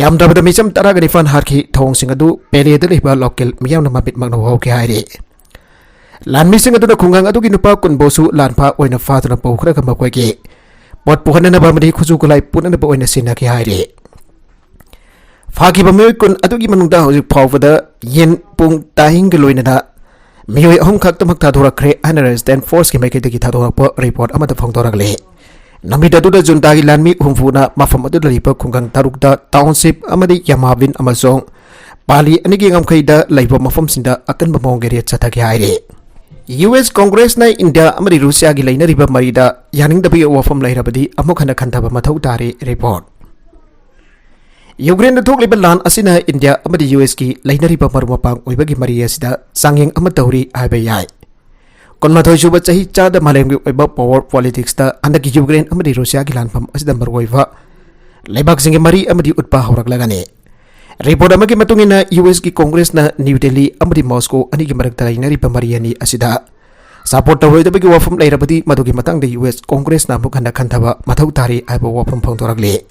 ꯌꯥꯝꯗ꯭ꯔꯕꯗ ꯃꯤꯆꯝ ꯇꯔꯥꯒ ꯅꯤꯄꯥꯟ ꯍꯥꯠꯈꯤ꯫ ꯊꯧꯑꯣꯡꯁꯤꯡ ꯑꯗꯨ ꯄꯦꯂꯦꯗ ꯂꯩꯕ local ꯃꯤꯌꯥꯝꯅ ꯃꯃꯤꯠꯃꯛꯅ ꯎꯍꯧꯈꯤ ꯍꯥꯏꯔꯤ꯫ ꯂꯥꯟꯃꯤꯁꯤꯡ ꯑꯗꯨꯅ ꯈꯨꯡꯒꯪ ꯑꯗꯨꯒꯤ ꯅꯨꯄꯥ ꯀꯨꯟꯕꯨꯁꯨ ꯂꯥꯟꯐꯥ ꯑꯣꯏꯅ ꯐꯥꯗꯨꯅ ꯄꯨꯈ꯭ꯔꯒ ꯃꯈꯣꯏꯒꯤ ꯄꯣꯠ ꯄꯨꯍꯟꯅꯅꯕ ꯑꯃꯗꯤ ꯈꯨꯠꯁꯨ ꯈꯨꯠꯂꯥꯏ ꯄꯨꯅꯅꯕ ꯑꯣꯏꯅ ꯁꯤꯖꯤꯟꯅꯈꯤ ꯍꯥꯏꯔꯤ꯫ ꯐꯥꯈꯤꯕ ꯃꯤꯑꯣꯏ ꯀꯨꯟ ꯑꯗꯨꯒꯤ ꯃꯅꯨꯡꯗ ꯍꯧꯖꯤꯛ ꯐꯥꯎꯕꯗ ꯌꯦꯟ ꯄꯨꯡ ꯇꯥꯍꯤꯡꯒ ꯂꯣꯏꯅꯅ ꯃꯤꯑꯣꯏ ꯑꯍꯨꯝ ꯈꯛꯇꯃꯛ ꯊꯥꯗꯣꯔꯛꯈ꯭ꯔꯦ ꯍꯥꯏꯅ Resistance Forceꯀꯤ ꯃꯥꯏꯀꯩꯗꯒꯤ ꯊꯥꯗꯣꯔꯛꯄ report ꯑꯃꯗ ꯐꯣꯡꯗꯣꯔꯛꯂꯤ꯫ ꯅꯨꯃꯤꯠ ꯑꯗꯨꯗ ꯖꯨꯟꯇꯥꯒꯤ ꯂꯥꯟꯃꯤ ꯍꯨꯝꯐꯨꯅ ꯃꯐꯝ ꯑꯗꯨꯗ ꯂꯩꯕ ꯈꯨꯡꯒꯪ ꯇꯔꯨꯛꯇ, township ꯑꯃꯗꯤ ꯌꯥꯃꯥꯕꯤꯟ ꯑꯃꯁꯨꯡ ꯄꯥꯂꯤ ꯑꯅꯤꯒꯤ ꯉꯝꯈꯩꯗ ꯂꯩꯕ ꯃꯐꯝꯁꯤꯡꯗ ꯑꯀꯟꯕ ꯃꯑꯣꯡꯒꯤ raid ꯆꯠꯊꯈꯤ ꯍꯥꯏꯔꯤ꯫ ꯌꯨ ꯑꯦꯁ ꯀꯣꯡꯒ꯭ꯔꯦꯁꯅ ꯏꯟꯗꯤꯌꯥ ꯑꯃꯗꯤ ꯔꯨꯁꯤꯌꯥꯒꯤ ꯂꯩꯅꯔꯤꯕ ꯃꯔꯤꯗ ꯌꯥꯅꯤꯡꯗꯕꯒꯤ ꯋꯥꯐꯝ ꯂꯩꯔꯕꯗꯤ ꯑꯃꯨꯛ ꯍꯟꯅ ꯈꯟꯊꯕ ꯃꯊꯧ ꯇꯥꯔꯦ꯫ Report꯫ ꯌꯨꯀ꯭ꯔꯦꯟꯗ ꯊꯣꯛꯂꯤꯕ ꯂꯥꯟ ꯑꯁꯤꯅ ꯏꯟꯗꯤꯌꯥ ꯑꯃꯗꯤ ꯌꯨ ꯑꯦꯁꯀꯤ ꯂꯩꯅꯔꯤꯕ ꯃꯔꯨꯞ ꯃꯄꯥꯡ ꯑꯣꯏꯕꯒꯤ ꯃꯔꯤ ꯑꯁꯤꯗ ꯆꯥꯡꯌꯦꯡ ꯑꯃ ꯇꯧꯔꯤ ꯍꯥꯏꯕ ꯌꯥꯏ꯫ ꯀꯨꯟꯃꯥꯊꯣꯏ ꯁꯨꯕ ꯆꯍꯤ ꯆꯥꯗ ꯃꯥꯂꯦꯝꯒꯤ ꯑꯣꯏꯕ power politicsꯇ ꯍꯟꯗꯛꯀꯤ ꯌꯨꯀ꯭ꯔꯦꯟ ꯑꯃꯗꯤ ꯔꯨꯁꯤꯌꯥꯒꯤ ꯂꯥꯟꯐꯝ ꯑꯁꯤꯗ ꯃꯔꯨꯑꯣꯏꯕ ꯂꯩꯕꯥꯛꯁꯤꯡꯒꯤ ꯃꯔꯤ ꯑꯃꯗꯤ ꯎꯠꯄ ꯍꯧꯔꯛꯂꯒꯅꯤ꯫ Report ꯑꯃꯒꯤ ꯃꯇꯨꯡ ꯏꯟꯅ, ꯌꯨ ꯑꯦꯁꯀꯤ ꯀꯣꯡꯒ꯭ꯔꯦꯁꯅ ꯅ꯭ꯌꯨ ꯗꯦꯜꯂꯤ ꯑꯃꯗꯤ ꯃꯣꯁꯀꯣ ꯑꯅꯤꯒꯤ ꯃꯔꯛꯇ ꯂꯩꯅꯔꯤꯕ ꯃꯔꯤ ꯑꯅꯤ ꯑꯁꯤꯗ support ꯇꯧꯔꯣꯏꯗꯕꯒꯤ ꯋꯥꯐꯝ ꯂꯩꯔꯕꯗꯤ, ꯃꯗꯨꯒꯤ ꯃꯇꯥꯡꯗ ꯌꯨ ꯑꯦꯁ ꯀꯣꯡꯒ꯭ꯔꯦꯁꯅ ꯑꯃꯨꯛ ꯍꯟꯅ ꯈꯟꯊꯕ ꯃꯊꯧ ꯇꯥꯔꯤ ꯍꯥꯏꯕ ꯋꯥꯐꯝ ꯐꯣꯡꯗꯣꯔꯛꯂꯤ꯫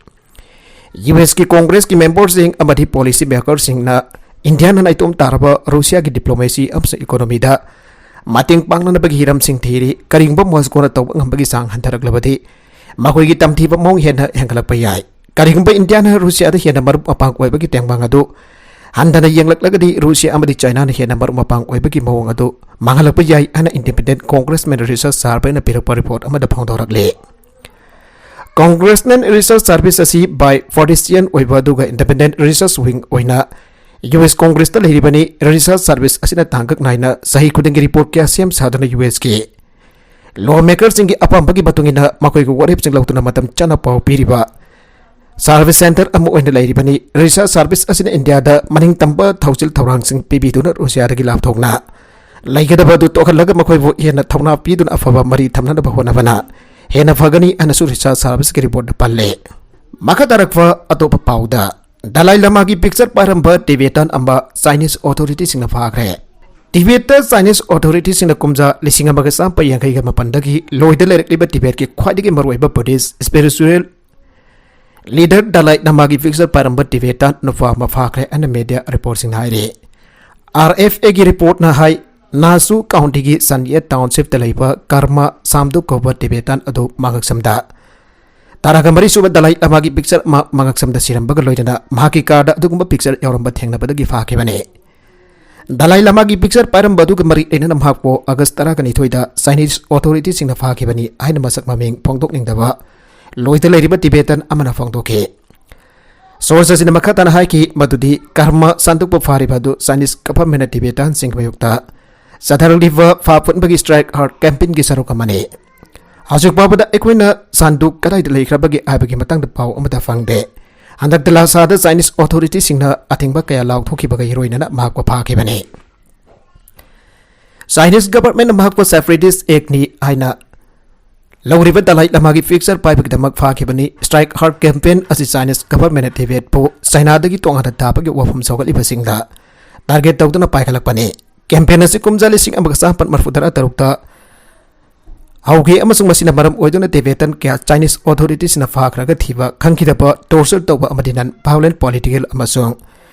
ꯌꯨ ꯑꯦꯁꯀꯤ ꯀꯣꯡꯒ꯭ꯔꯦꯁꯀꯤ memberꯁꯤꯡ ꯑꯃꯗꯤ policy makerꯁꯤꯡꯅ ꯏꯟꯗꯤꯌꯥꯅ ꯅꯥꯏꯇꯣꯝ ꯇꯥꯔꯕ ꯔꯨꯁꯤꯌꯥꯒꯤ diplomacy ꯑꯃꯁꯨꯡ economyꯗ ꯃꯇꯦꯡ ꯄꯥꯡꯅꯅꯕꯒꯤ ꯍꯤꯔꯝꯁꯤꯡ ꯊꯤꯔꯤ꯫ ꯀꯔꯤꯒꯨꯝꯕ ꯃꯣꯁꯀꯣꯅ ꯇꯧꯕ ꯉꯝꯕꯒꯤ ꯆꯥꯡ ꯍꯟꯊꯔꯛꯂꯕꯗꯤ, ꯃꯈꯣꯏꯒꯤ ꯇꯝꯊꯤꯕ ꯃꯑꯣꯡ ꯍꯦꯟꯅ ꯍꯦꯟꯒꯠꯂꯛꯄ ꯌꯥꯏ꯫ ꯀꯔꯤꯒꯨꯝꯕ ꯏꯟꯗꯤꯌꯥꯅ ꯔꯨꯁꯤꯌꯥꯗ ꯍꯦꯟꯅ ꯃꯔꯨꯞ ꯃꯄꯥꯡ ꯑꯣꯏꯕꯒꯤ ꯇꯦꯡꯕꯥꯡ ꯑꯗꯨ ꯍꯟꯊꯅ ꯌꯦꯡꯂꯛꯂꯒꯗꯤ, ꯔꯨꯁꯤꯌꯥ ꯑꯃꯗꯤ ꯆꯥꯏꯅꯥꯅ ꯍꯦꯟꯅ ꯃꯔꯨꯞ ꯃꯄꯥꯡ ꯑꯣꯏꯕꯒꯤ ꯃꯑꯣꯡ ꯑꯗꯨ ꯃꯥꯡꯍꯜꯂꯛꯄ ꯌꯥꯏ ꯍꯥꯏꯅ Independent Congressman Research Surveyꯅ ꯄꯤꯔꯛꯄ report ꯑꯃꯗ ꯐꯣꯡꯗꯣꯔꯛꯂꯤ꯫ Congressional Research Service ꯑꯁꯤ bipartisan ꯑꯣꯏꯕ ꯑꯗꯨꯒ independent research wing ꯑꯣꯏꯅ ꯌꯨ ꯑꯦꯁ ꯀꯣꯡꯒ꯭ꯔꯦꯁꯇ ꯂꯩꯔꯤꯕꯅꯤ꯫ Research Service ꯑꯁꯤꯅ ꯇꯥꯡꯀꯛ ꯅꯥꯏꯅ ꯆꯍꯤ ꯈꯨꯗꯤꯡꯒꯤ report ꯀꯌꯥ ꯁꯦꯝ ꯁꯥꯗꯨꯅ ꯌꯨ ꯑꯦꯁꯀꯤ lawmakerꯁꯤꯡꯒꯤ ꯑꯄꯥꯝꯕꯒꯤ ꯃꯇꯨꯡ ꯏꯟꯅ ꯃꯈꯣꯏꯒꯤ ꯋꯥꯔꯦꯞꯁꯤꯡ ꯂꯧꯗꯨꯅ ꯃꯇꯝ ꯆꯥꯅ ꯄꯥꯎ ꯄꯤꯔꯤꯕ service centre ꯑꯃ ꯑꯣꯏꯅ ꯂꯩꯔꯤꯕꯅꯤ꯫ Research Service ꯑꯁꯤꯅ ꯏꯟꯗꯤꯌꯥꯗ ꯃꯅꯤꯡ ꯇꯝꯕ ꯊꯧꯁꯤꯜ ꯊꯧꯔꯥꯡꯁꯤꯡ ꯄꯤꯕꯤꯗꯨꯅ ꯔꯨꯁꯤꯌꯥꯗꯒꯤ ꯂꯥꯞꯊꯣꯛꯅ ꯂꯩꯒꯗꯕ ꯑꯗꯨ ꯇꯣꯛꯍꯜꯂꯒ ꯃꯈꯣꯏꯕꯨ ꯍꯦꯟꯅ ꯊꯧꯅꯥ ꯄꯤꯗꯨꯅ ꯑꯐꯕ ꯃꯔꯤ ꯊꯝꯅꯅꯕ ꯍꯣꯠꯅꯕꯅ ꯍꯦꯟꯅ ꯐꯒꯅꯤ ꯍꯥꯏꯅꯁꯨ Research Serviceꯀꯤ reportꯇ ꯄꯜꯂꯦ꯫ ꯃꯈꯥ ꯇꯥꯔꯛꯄ ꯑꯇꯣꯞꯄ ꯄꯥꯎꯗ, ꯗꯂꯥꯏ ꯂꯥꯃꯥꯒꯤ picture ꯄꯥꯏꯔꯝꯕ Tibetan ꯑꯃ Chinese authorityꯁꯤꯡꯅ ꯐꯥꯈ꯭ꯔꯦ꯫ ꯇꯤꯕꯦꯠꯇ Chinese authorityꯁꯤꯡꯅ ꯀꯨꯝꯖꯥ ꯂꯤꯁꯤꯡ ꯑꯃꯒ ꯆꯥꯃꯥꯄꯟ ꯌꯥꯡꯈꯩꯒ ꯃꯥꯄꯟꯗꯒꯤ ꯂꯣꯏꯗ ꯂꯩꯔꯛꯂꯤꯕ ꯇꯤꯕꯦꯠꯀꯤ ꯈ꯭ꯋꯥꯏꯗꯒꯤ ꯃꯔꯨꯑꯣꯏꯕ Buddhist spiritual leader ꯗꯂꯥꯏ ꯂꯥꯃꯥꯒꯤ picture ꯄꯥꯏꯔꯝꯕ Tibetan ꯅꯨꯄꯥ ꯑꯃ ꯐꯥꯈ꯭ꯔꯦ ꯍꯥꯏꯅ media reportꯁꯤꯡꯅ ꯍꯥꯏꯔꯤ꯫ RFAꯒꯤ reportꯅ ꯍꯥꯏ, ꯅꯥꯁꯨ countyꯒꯤ ꯁꯟꯌꯦꯠ townshipꯇ ꯂꯩꯕ ꯀꯔꯃ ꯁꯥꯝꯗꯨ ꯀꯧꯕ Tibetan ꯑꯗꯨ ꯃꯥꯡꯉꯛꯁꯝꯗ ꯇꯔꯥꯒ ꯃꯔꯤ ꯁꯨꯕ ꯗꯂꯥꯏ ꯂꯃꯥꯒꯤ ꯄꯤꯛꯆꯔ ꯑꯃ ꯃꯉꯛꯁꯝꯗ ꯁꯤꯔꯝꯕꯒ ꯂꯣꯏꯅꯅ ꯃꯍꯥꯛꯀꯤ ꯀꯥꯔꯗ ꯑꯗꯨꯒꯨꯝꯕ ꯄꯤꯛꯆꯔ ꯌꯥꯎꯔꯝꯕ ꯊꯦꯡꯅꯕꯗꯒꯤ ꯐꯥꯈꯤꯕꯅꯤ꯫ ꯗꯂꯥꯏ ꯂꯃꯥꯒꯤ ꯄꯤꯛꯆꯔ ꯄꯥꯏꯔꯝꯕ ꯑꯗꯨꯒ ꯃꯔꯤ ꯂꯩꯅꯅ ꯃꯍꯥꯛꯄꯨ ꯑꯥꯒꯁ ꯇꯔꯥꯒ ꯅꯤꯊꯣꯏꯗ ꯆꯥꯏꯅꯤꯁ ꯑꯣꯊꯣꯔꯤꯇꯤꯁꯤꯡꯅ ꯐꯥꯈꯤꯕꯅꯤ ꯍꯥꯏꯅ ꯃꯁꯛ ꯃꯃꯤꯡ ꯐꯣꯡꯗꯣꯛꯅꯤꯡꯗꯕ ꯂꯣꯏꯗ ꯂꯩꯔꯤꯕ ꯇꯤꯕꯦꯇꯟ ꯑꯃꯅ ꯐꯣꯡꯗꯣꯛꯈꯤ꯫ ꯁꯣꯔꯁ ꯑꯁꯤꯅ ꯃꯈꯥ ꯇꯥꯅ ꯍꯥꯏꯈꯤ ꯃꯗꯨꯗꯤ ꯀꯔꯃ ꯁꯟꯗꯨꯛꯄꯨ ꯐꯥꯔꯤꯕ ꯑꯗꯨ ꯆꯥꯏꯅꯤꯁ ꯒꯚꯔꯟꯃꯦꯟꯅ ꯇꯤꯕꯦꯇꯥꯟꯁꯤꯡꯒꯤ ꯃꯥꯌꯣꯛꯇ ꯆꯠꯊꯔꯛꯂꯤꯕ ꯐꯥ ꯐꯨꯟꯕꯒꯤ ꯁ꯭ꯇ꯭ꯔꯥꯏꯛ ꯍꯥꯔꯠ ꯀꯦꯝꯄꯦꯟꯒꯤ ꯁꯔꯨꯛ ꯑꯃꯅꯤ꯫ ꯍꯧꯖꯤꯛ ꯐꯥꯎꯕꯗ ꯑꯩꯈꯣꯏꯅ ꯁꯟꯗꯨꯛ ꯀꯗꯥꯏꯗ ꯂꯩꯈ꯭ꯔꯕꯒꯦ ꯍꯥꯏꯕꯒꯤ ꯃꯇꯥꯡꯗ ꯄꯥꯎ ꯑꯃꯠꯇ ꯐꯪꯗꯦ꯫ ꯍꯟꯗꯛꯇ ꯂꯥꯁꯥꯗ ꯆꯥꯏꯅꯤꯁ ꯑꯣꯊꯣꯔꯤꯇꯤꯁꯤꯡꯅ ꯑꯊꯤꯡꯕ ꯀꯌꯥ ꯂꯥꯎꯊꯣꯛꯈꯤꯕꯒ ꯏꯔꯣꯏꯅꯅ ꯃꯍꯥꯛꯄꯨ ꯐꯥꯈꯤꯕꯅꯤ꯫ ꯆꯥꯏꯅꯤꯁ ꯒꯚꯔꯟꯃꯦꯟꯅ ꯃꯍꯥꯛꯄꯨ ꯁꯦꯄꯔꯦꯇꯤꯁ ꯑꯦꯛꯅꯤ ꯍꯥꯏꯅ ꯂꯧꯔꯤꯕ ꯗꯂꯥꯏ ꯂꯃꯥꯒꯤ ꯄꯤꯛꯆꯔ ꯄꯥꯏꯕꯒꯤꯗꯃꯛ ꯐꯥꯈꯤꯕꯅꯤ꯫ ꯁ꯭ꯇ꯭ꯔꯥꯏꯛ ꯍꯥꯔꯠ ꯀꯦꯝꯄꯦꯟ ꯑꯁꯤ ꯆꯥꯏꯅꯤꯁ ꯒꯚꯔꯟꯃꯦꯟꯅ ꯇꯤꯕꯦꯠꯄꯨ ꯆꯥꯏꯅꯥꯗꯒꯤ ꯇꯣꯉꯥꯟꯅ ꯊꯥꯕꯒꯤ ꯋꯥꯐꯝ ꯁꯧꯒꯠꯂꯤꯕꯁꯤꯡꯗ ꯇꯥꯔꯒꯦꯠ ꯇꯧꯗꯨꯅ ꯄꯥꯏꯈꯠꯂꯛꯄꯅꯤ꯫ ꯀꯦꯝꯄꯦꯟ ꯑꯁꯤ ꯀꯨꯝꯖꯥ ꯂꯤꯁꯤꯡ ꯑꯃꯒ ꯆꯥꯃꯥꯄꯟ ꯃꯔꯤꯐꯨ ꯇꯔꯥ ꯇꯔꯨꯛꯇ ꯍꯧꯈꯤ ꯑꯃꯁꯨꯡ ꯃꯁꯤꯅ ꯃꯔꯝ ꯑꯣꯏꯗꯨꯅ ꯇꯤꯕꯦꯇꯟ ꯀꯌꯥ ꯆꯥꯏꯅꯤꯁ ꯑꯣꯊꯣꯔꯤꯇꯤꯁꯤꯡꯅ ꯐꯥꯈ꯭ꯔꯒ ꯊꯤꯕ, ꯈꯪꯈꯤꯗꯕ, ꯇꯣꯔꯆꯔ ꯇꯧꯕ ꯑꯃꯗꯤ ꯅꯟ ꯚꯥꯏꯑꯣꯂꯦꯟ ꯄꯣꯂꯤꯇꯤꯀꯦꯜ ꯑꯃꯁꯨꯡ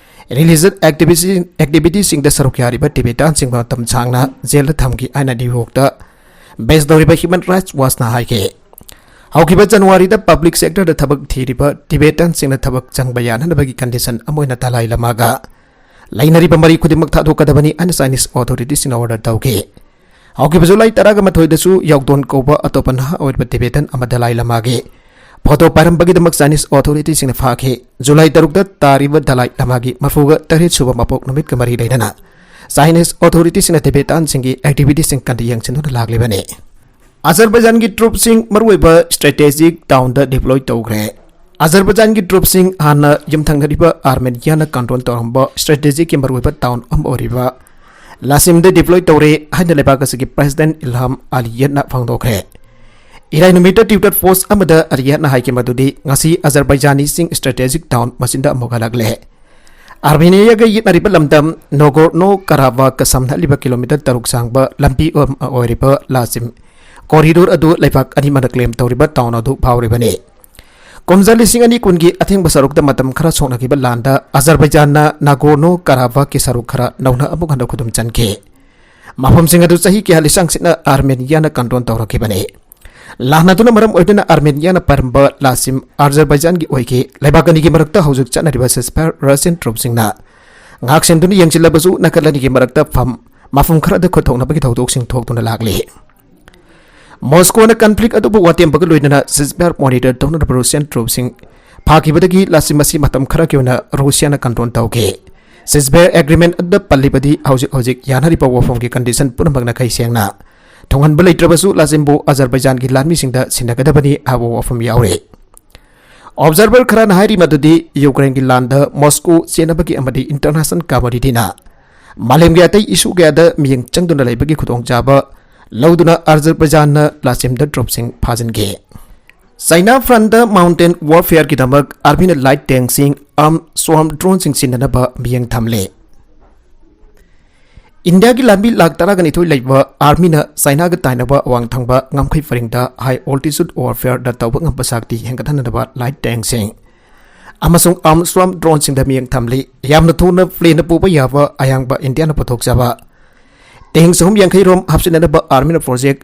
ꯔꯤꯂꯤꯖꯟ ꯑꯦꯛꯇꯤꯚꯤꯁꯤ-, ꯑꯦꯛꯇꯤꯚꯤꯇꯤꯁꯤꯡꯗ ꯁꯔꯨꯛ ꯌꯥꯔꯤꯕ ꯇꯤꯕꯦꯇꯥꯟꯁꯤꯡꯕꯨ ꯃꯇꯝ ꯁꯥꯡꯅ ꯖꯦꯜꯗ ꯊꯝꯈꯤ ꯍꯥꯏꯅ ꯅ꯭ꯌꯨ ꯌꯣꯔꯛꯇ ꯕꯦꯁ ꯇꯧꯔꯤꯕ ꯍ꯭ꯌꯨꯃꯦꯟ ꯔꯥꯏꯠꯁ ꯋꯥꯆꯅ ꯍꯥꯏꯈꯤ꯫ ꯍꯧꯈꯤꯕ ꯖꯅꯋꯥꯔꯤꯗ ꯄꯕ꯭ꯂꯤꯛ ꯁꯦꯛꯇꯔꯗ ꯊꯕꯛ ꯊꯤꯔꯤꯕ ꯇꯤꯕꯦꯇꯥꯟꯁꯤꯡꯅ ꯊꯕꯛ ꯆꯪꯕ ꯌꯥꯅꯅꯕꯒꯤ ꯀꯟꯗꯤꯁꯟ ꯑꯃ ꯑꯣꯏꯅ ꯗꯂꯥꯏ ꯂꯃꯥꯒ ꯂꯩꯅꯔꯤꯕ ꯃꯔꯤ ꯈꯨꯗꯤꯡꯃꯛ ꯊꯥꯗꯣꯛꯀꯗꯕꯅꯤ ꯍꯥꯏꯅ ꯆꯥꯏꯅꯤꯁ ꯑꯣꯊꯣꯔꯤꯇꯤꯁꯤꯡꯅ ꯑꯣꯔꯗꯔ ꯇꯧꯈꯤ꯫ ꯍꯧꯈꯤꯕ ꯖꯨꯂꯥꯏ ꯇꯔꯥꯒ ꯃꯥꯊꯣꯏꯗꯁꯨ ꯌꯥꯎꯗꯣꯟ ꯀꯧꯕ ꯑꯇꯣꯞꯄ ꯅꯍꯥ ꯑꯣꯏꯔꯤꯕ ꯇꯤꯕꯦꯇꯟ ꯑꯃ ꯗꯂꯥꯏ ꯂꯃꯥꯒꯤ ꯐꯣꯇꯣ ꯄꯥꯏꯔꯝꯕꯒꯤꯗꯃꯛ ꯆꯥꯏꯅꯤꯁ ꯑꯣꯊꯣꯔꯤꯇꯤꯁꯤꯡꯅ ꯐꯥꯈꯤ꯫ ꯖꯨꯂꯥꯏ ꯇꯔꯨꯛꯇ ꯇꯥꯔꯤꯕ ꯗꯂꯥꯏ ꯂꯃꯥꯒꯤ ꯃꯔꯤꯐꯨꯒ ꯇꯔꯦꯠ ꯁꯨꯕ ꯃꯄꯣꯛ ꯅꯨꯃꯤꯠꯀ ꯃꯔꯤ ꯂꯩꯅꯅ ꯆꯥꯏꯅꯤꯁ ꯑꯣꯊꯣꯔꯤꯇꯤꯁꯤꯡꯅ ꯇꯤꯕꯦꯇꯥꯟꯁꯤꯡꯒꯤ ꯑꯦꯛꯇꯤꯚꯤꯇꯤꯁꯤꯡ ꯀꯟꯗ ꯌꯦꯡꯁꯤꯟꯗꯨꯅ ꯂꯥꯛꯂꯤꯕꯅꯤ꯫ ꯑꯖꯔꯕꯥꯏꯖꯥꯟꯒꯤ ꯇ꯭ꯔꯨꯞꯁꯤꯡ ꯃꯔꯨꯑꯣꯏꯕ ꯁ꯭ꯇ꯭ꯔꯦꯇꯦꯖꯤꯛ ꯇꯥꯎꯟꯗ ꯗꯤꯄ꯭ꯂꯣꯏ ꯇꯧꯈ꯭ꯔꯦ꯫ ꯑꯖꯔꯕꯥꯏꯖꯥꯟꯒꯤ ꯇ꯭ꯔꯨꯞꯁꯤꯡ ꯍꯥꯟꯅ ꯌꯨꯝꯊꯪꯅꯔꯤꯕ ꯑꯥꯔꯃꯦꯅꯤꯌꯥꯅ ꯀꯟꯇ꯭ꯔꯣꯜ ꯇꯧꯔꯝꯕ ꯁ꯭ꯇ꯭ꯔꯦꯇꯦꯖꯤꯛꯀꯤ ꯃꯔꯨꯑꯣꯏꯕ ꯇꯥꯎꯟ ꯑꯃ ꯑꯣꯏꯔꯤꯕ ꯂꯥꯁꯤꯝꯗ ꯗꯤꯄ꯭ꯂꯣꯏ ꯇꯧꯔꯦ ꯍꯥꯏꯅ ꯂꯩꯕꯥꯛ ꯑꯁꯤꯒꯤ ꯄ꯭ꯔꯦꯁꯤꯗꯦꯟꯠ ꯏꯜꯍꯥꯝ ꯑꯂꯤꯌꯦꯠꯅ ꯐꯣꯡꯗꯣꯛꯈ꯭ꯔꯦ꯫ ꯏꯔꯥꯏ ꯅꯨꯃꯤꯠꯇ ꯇ꯭ꯋꯤꯇꯔ ꯄꯣꯁꯠ ꯑꯃꯗ ꯑꯂꯤꯌꯦꯠꯅ ꯍꯥꯏꯈꯤ ꯃꯗꯨꯗꯤ ꯉꯁꯤ ꯑꯖꯔꯕꯥꯏꯖꯥꯅꯤꯁꯤꯡ ꯁ꯭ꯇ꯭ꯔꯦꯇꯦꯖꯤꯛ ꯇꯥꯎꯟ ꯃꯁꯤꯗ ꯑꯃꯨꯛ ꯍꯜꯂꯛꯂꯦ꯫ ꯑꯥꯔꯃꯦꯅꯤꯌꯥꯒ ꯌꯦꯠꯅꯔꯤꯕ ꯂꯝꯗꯝ ꯅꯣꯒꯣꯔꯅꯣ ꯀꯔꯥꯕꯥꯈꯀ ꯁꯝꯅꯍꯜꯂꯤꯕ ꯀꯤꯂꯣꯃꯤꯇꯔ ꯇꯔꯨꯛ ꯁꯥꯡꯕ ꯂꯝꯕꯤ ꯑꯃ ꯑꯣꯏꯔꯤꯕ ꯂꯥꯁꯤꯝ ꯀꯣꯔꯤꯗꯣꯔ ꯑꯗꯨ ꯂꯩꯕꯥꯛ ꯑꯅꯤꯃꯛꯅ ꯀ꯭ꯂꯦꯝ ꯇꯧꯔꯤꯕ ꯇꯥꯎꯟ ꯑꯗꯨ ꯐꯥꯎꯔꯤꯕꯅꯤ꯫ ꯀꯨꯝꯖꯥ ꯂꯤꯁꯤꯡ ꯑꯅꯤ ꯀꯨꯟꯒꯤ ꯑꯊꯦꯡꯕ ꯁꯔꯨꯛꯇ ꯃꯇꯝ ꯈꯔ ꯁꯣꯛꯅꯈꯤꯕ ꯂꯥꯟꯗ ꯑꯖꯔꯕꯥꯏꯖꯥꯟꯅ ꯅꯥꯒꯣꯔꯅꯣ ꯀꯔꯥꯕꯥꯈꯀꯤ ꯁꯔꯨꯛ ꯈꯔ ꯅꯧꯅ ꯑꯃꯨꯛ ꯍꯟꯅ ꯈꯨꯗꯨꯝ ꯆꯟꯈꯤ꯫ ꯃꯐꯝꯁꯤꯡ ꯑꯗꯨ ꯆꯍꯤ ꯀꯌꯥ ꯂꯤꯁꯥꯡꯁꯤꯠꯅ ꯑꯥꯔꯃꯦꯅꯤꯌꯥꯅ ꯀꯟꯇ꯭ꯔꯣꯜ ꯇꯧꯔꯛꯈꯤꯕꯅꯤ꯫ ꯂꯥꯟ ꯑꯗꯨꯅ ꯃꯔꯝ ꯑꯣꯏꯗꯨꯅ ꯑꯥꯔꯃꯦꯅꯤꯌꯥꯅ ꯄꯥꯏꯔꯝꯕ ꯂꯥꯁꯤꯝ ꯑꯥꯖꯔꯕꯥꯏꯖꯥꯟꯒꯤ ꯑꯣꯏꯈꯤ꯫ ꯂꯩꯕꯥꯛ ꯑꯅꯤꯒꯤ ꯃꯔꯛꯇ ꯍꯧꯖꯤꯛ ꯆꯠꯅꯔꯤꯕ ceasefire ꯔꯁꯤꯌꯟ ꯇ꯭ꯔꯨꯞꯁꯤꯡꯅ ꯉꯥꯛꯁꯦꯟꯗꯨꯅ ꯌꯦꯡꯁꯤꯜꯂꯕꯁꯨ, ꯅꯥꯀꯜ ꯑꯅꯤꯒꯤ ꯃꯔꯛꯇ ꯐꯝ ꯃꯐꯝ ꯈꯔꯗ ꯈꯨꯠꯊꯣꯛꯅꯕꯒꯤ ꯊꯧꯗꯣꯛꯁꯤꯡ ꯊꯣꯛꯇꯨꯅ ꯂꯥꯛꯂꯤ꯫ ꯃꯣꯁꯀꯣꯅ ꯀꯟꯐ꯭ꯂꯤꯛ ꯑꯗꯨꯕꯨ ꯋꯥꯇꯦꯝꯕꯒ ꯂꯣꯏꯅꯅ ceasefire monitor ꯇꯧꯅꯅꯕ ꯔꯨꯁꯤꯌꯟ ꯇ꯭ꯔꯨꯞꯁꯤꯡ ꯐꯥꯈꯤꯕꯗꯒꯤ ꯂꯥꯁꯤꯝ ꯑꯁꯤ ꯃꯇꯝ ꯈꯔꯒꯤ ꯑꯣꯏꯅ ꯔꯨꯁꯤꯌꯥꯅ ꯀꯟꯇ꯭ꯔꯣꯜ ꯇꯧꯈꯤ꯫ Ceasefire agreement ꯑꯗꯨꯗ ꯄꯜꯂꯤꯕꯗꯤ ꯍꯧꯖꯤꯛ ꯍꯧꯖꯤꯛ ꯌꯥꯅꯔꯤꯕ ꯋꯥꯐꯝꯒꯤ ꯀꯟꯗꯤꯁꯟ ꯄꯨꯝꯅꯃꯛꯅ ꯈꯩ ꯁꯦꯡꯅ ꯊꯨꯡꯍꯟꯕ ꯂꯩꯇ꯭ꯔꯕꯁꯨ, ꯂꯥꯁꯤꯝꯕꯨ ꯑꯖꯔꯕꯥꯏꯖꯥꯟꯒꯤ ꯂꯥꯟꯃꯤꯁꯤꯡꯗ ꯁꯤꯟꯅꯒꯗꯕꯅꯤ ꯍꯥꯏꯕ ꯋꯥꯐꯝ ꯌꯥꯎꯔꯤ꯫ ꯑꯣꯕꯖꯥꯔꯚꯔ ꯈꯔꯅ ꯍꯥꯏꯔꯤ ꯃꯗꯨꯗꯤ ꯌꯨꯀ꯭ꯔꯦꯟꯒꯤ ꯂꯥꯟꯗ ꯃꯣꯁꯀꯣ ꯆꯦꯟꯅꯕꯒꯤ ꯑꯃꯗꯤ ꯏꯟꯇꯔꯅꯦꯁꯅꯦꯜ ꯀꯝꯃꯨꯅꯤꯇꯤꯅ ꯃꯥꯂꯦꯝꯒꯤ ꯑꯇꯩ ꯏꯁꯨ ꯀꯌꯥꯗ ꯃꯤꯠꯌꯦꯡ ꯆꯪꯗꯨꯅ ꯂꯩꯕꯒꯤ ꯈꯨꯗꯣꯡꯆꯥꯕ ꯂꯧꯗꯨꯅ ꯑꯖꯔꯕꯥꯏꯖꯥꯟꯅ ꯂꯥꯁꯤꯝꯗ ꯇ꯭ꯔꯨꯞꯁꯤꯡ ꯐꯥꯖꯤꯟꯈꯤ꯫ ꯆꯥꯏꯅꯥ ꯐ꯭ꯔꯟꯗ mountain warfareꯒꯤꯗꯃꯛ ꯑꯥꯔꯃꯤꯅ light tankꯁꯤꯡ, arm swarm droneꯁꯤꯡ ꯁꯤꯖꯤꯟꯅꯅꯕ ꯃꯤꯠꯌꯦꯡ ꯊꯝꯂꯤ꯫ ꯏꯟꯗꯤꯌꯥꯒꯤ ꯂꯥꯟꯃꯤ ꯂꯥꯈ ꯇꯔꯥꯒ ꯅꯤꯊꯣꯏ ꯂꯩꯕ ꯑꯥꯔꯃꯤꯅ ꯆꯥꯏꯅꯥꯒ ꯇꯥꯏꯅꯕ ꯑꯋꯥꯡ ꯊꯪꯕ ꯉꯝꯈꯩ ꯄꯔꯤꯡꯗ high altitude warfareꯗ ꯇꯧꯕ ꯉꯝꯕ ꯁꯛꯇꯤ ꯍꯦꯟꯒꯠꯍꯟꯅꯕ light tankꯁꯤꯡ ꯑꯃꯁꯨꯡ arm swarm droneꯁꯤꯡꯗ ꯃꯤꯠꯌꯦꯡ ꯊꯝꯂꯤ꯫ ꯌꯥꯝꯅ ꯊꯨꯅ planeꯅ ꯄꯨꯕ ꯌꯥꯕ ꯑꯌꯥꯡꯕ ꯏꯟꯗꯤꯌꯥꯅ ꯄꯨꯊꯣꯛꯆꯕ tank ꯆꯍꯨꯝ ꯌꯥꯡꯈꯩ ꯔꯣꯝ ꯍꯥꯞꯆꯤꯟꯅꯅꯕ ꯑꯥꯔꯃꯤꯅ project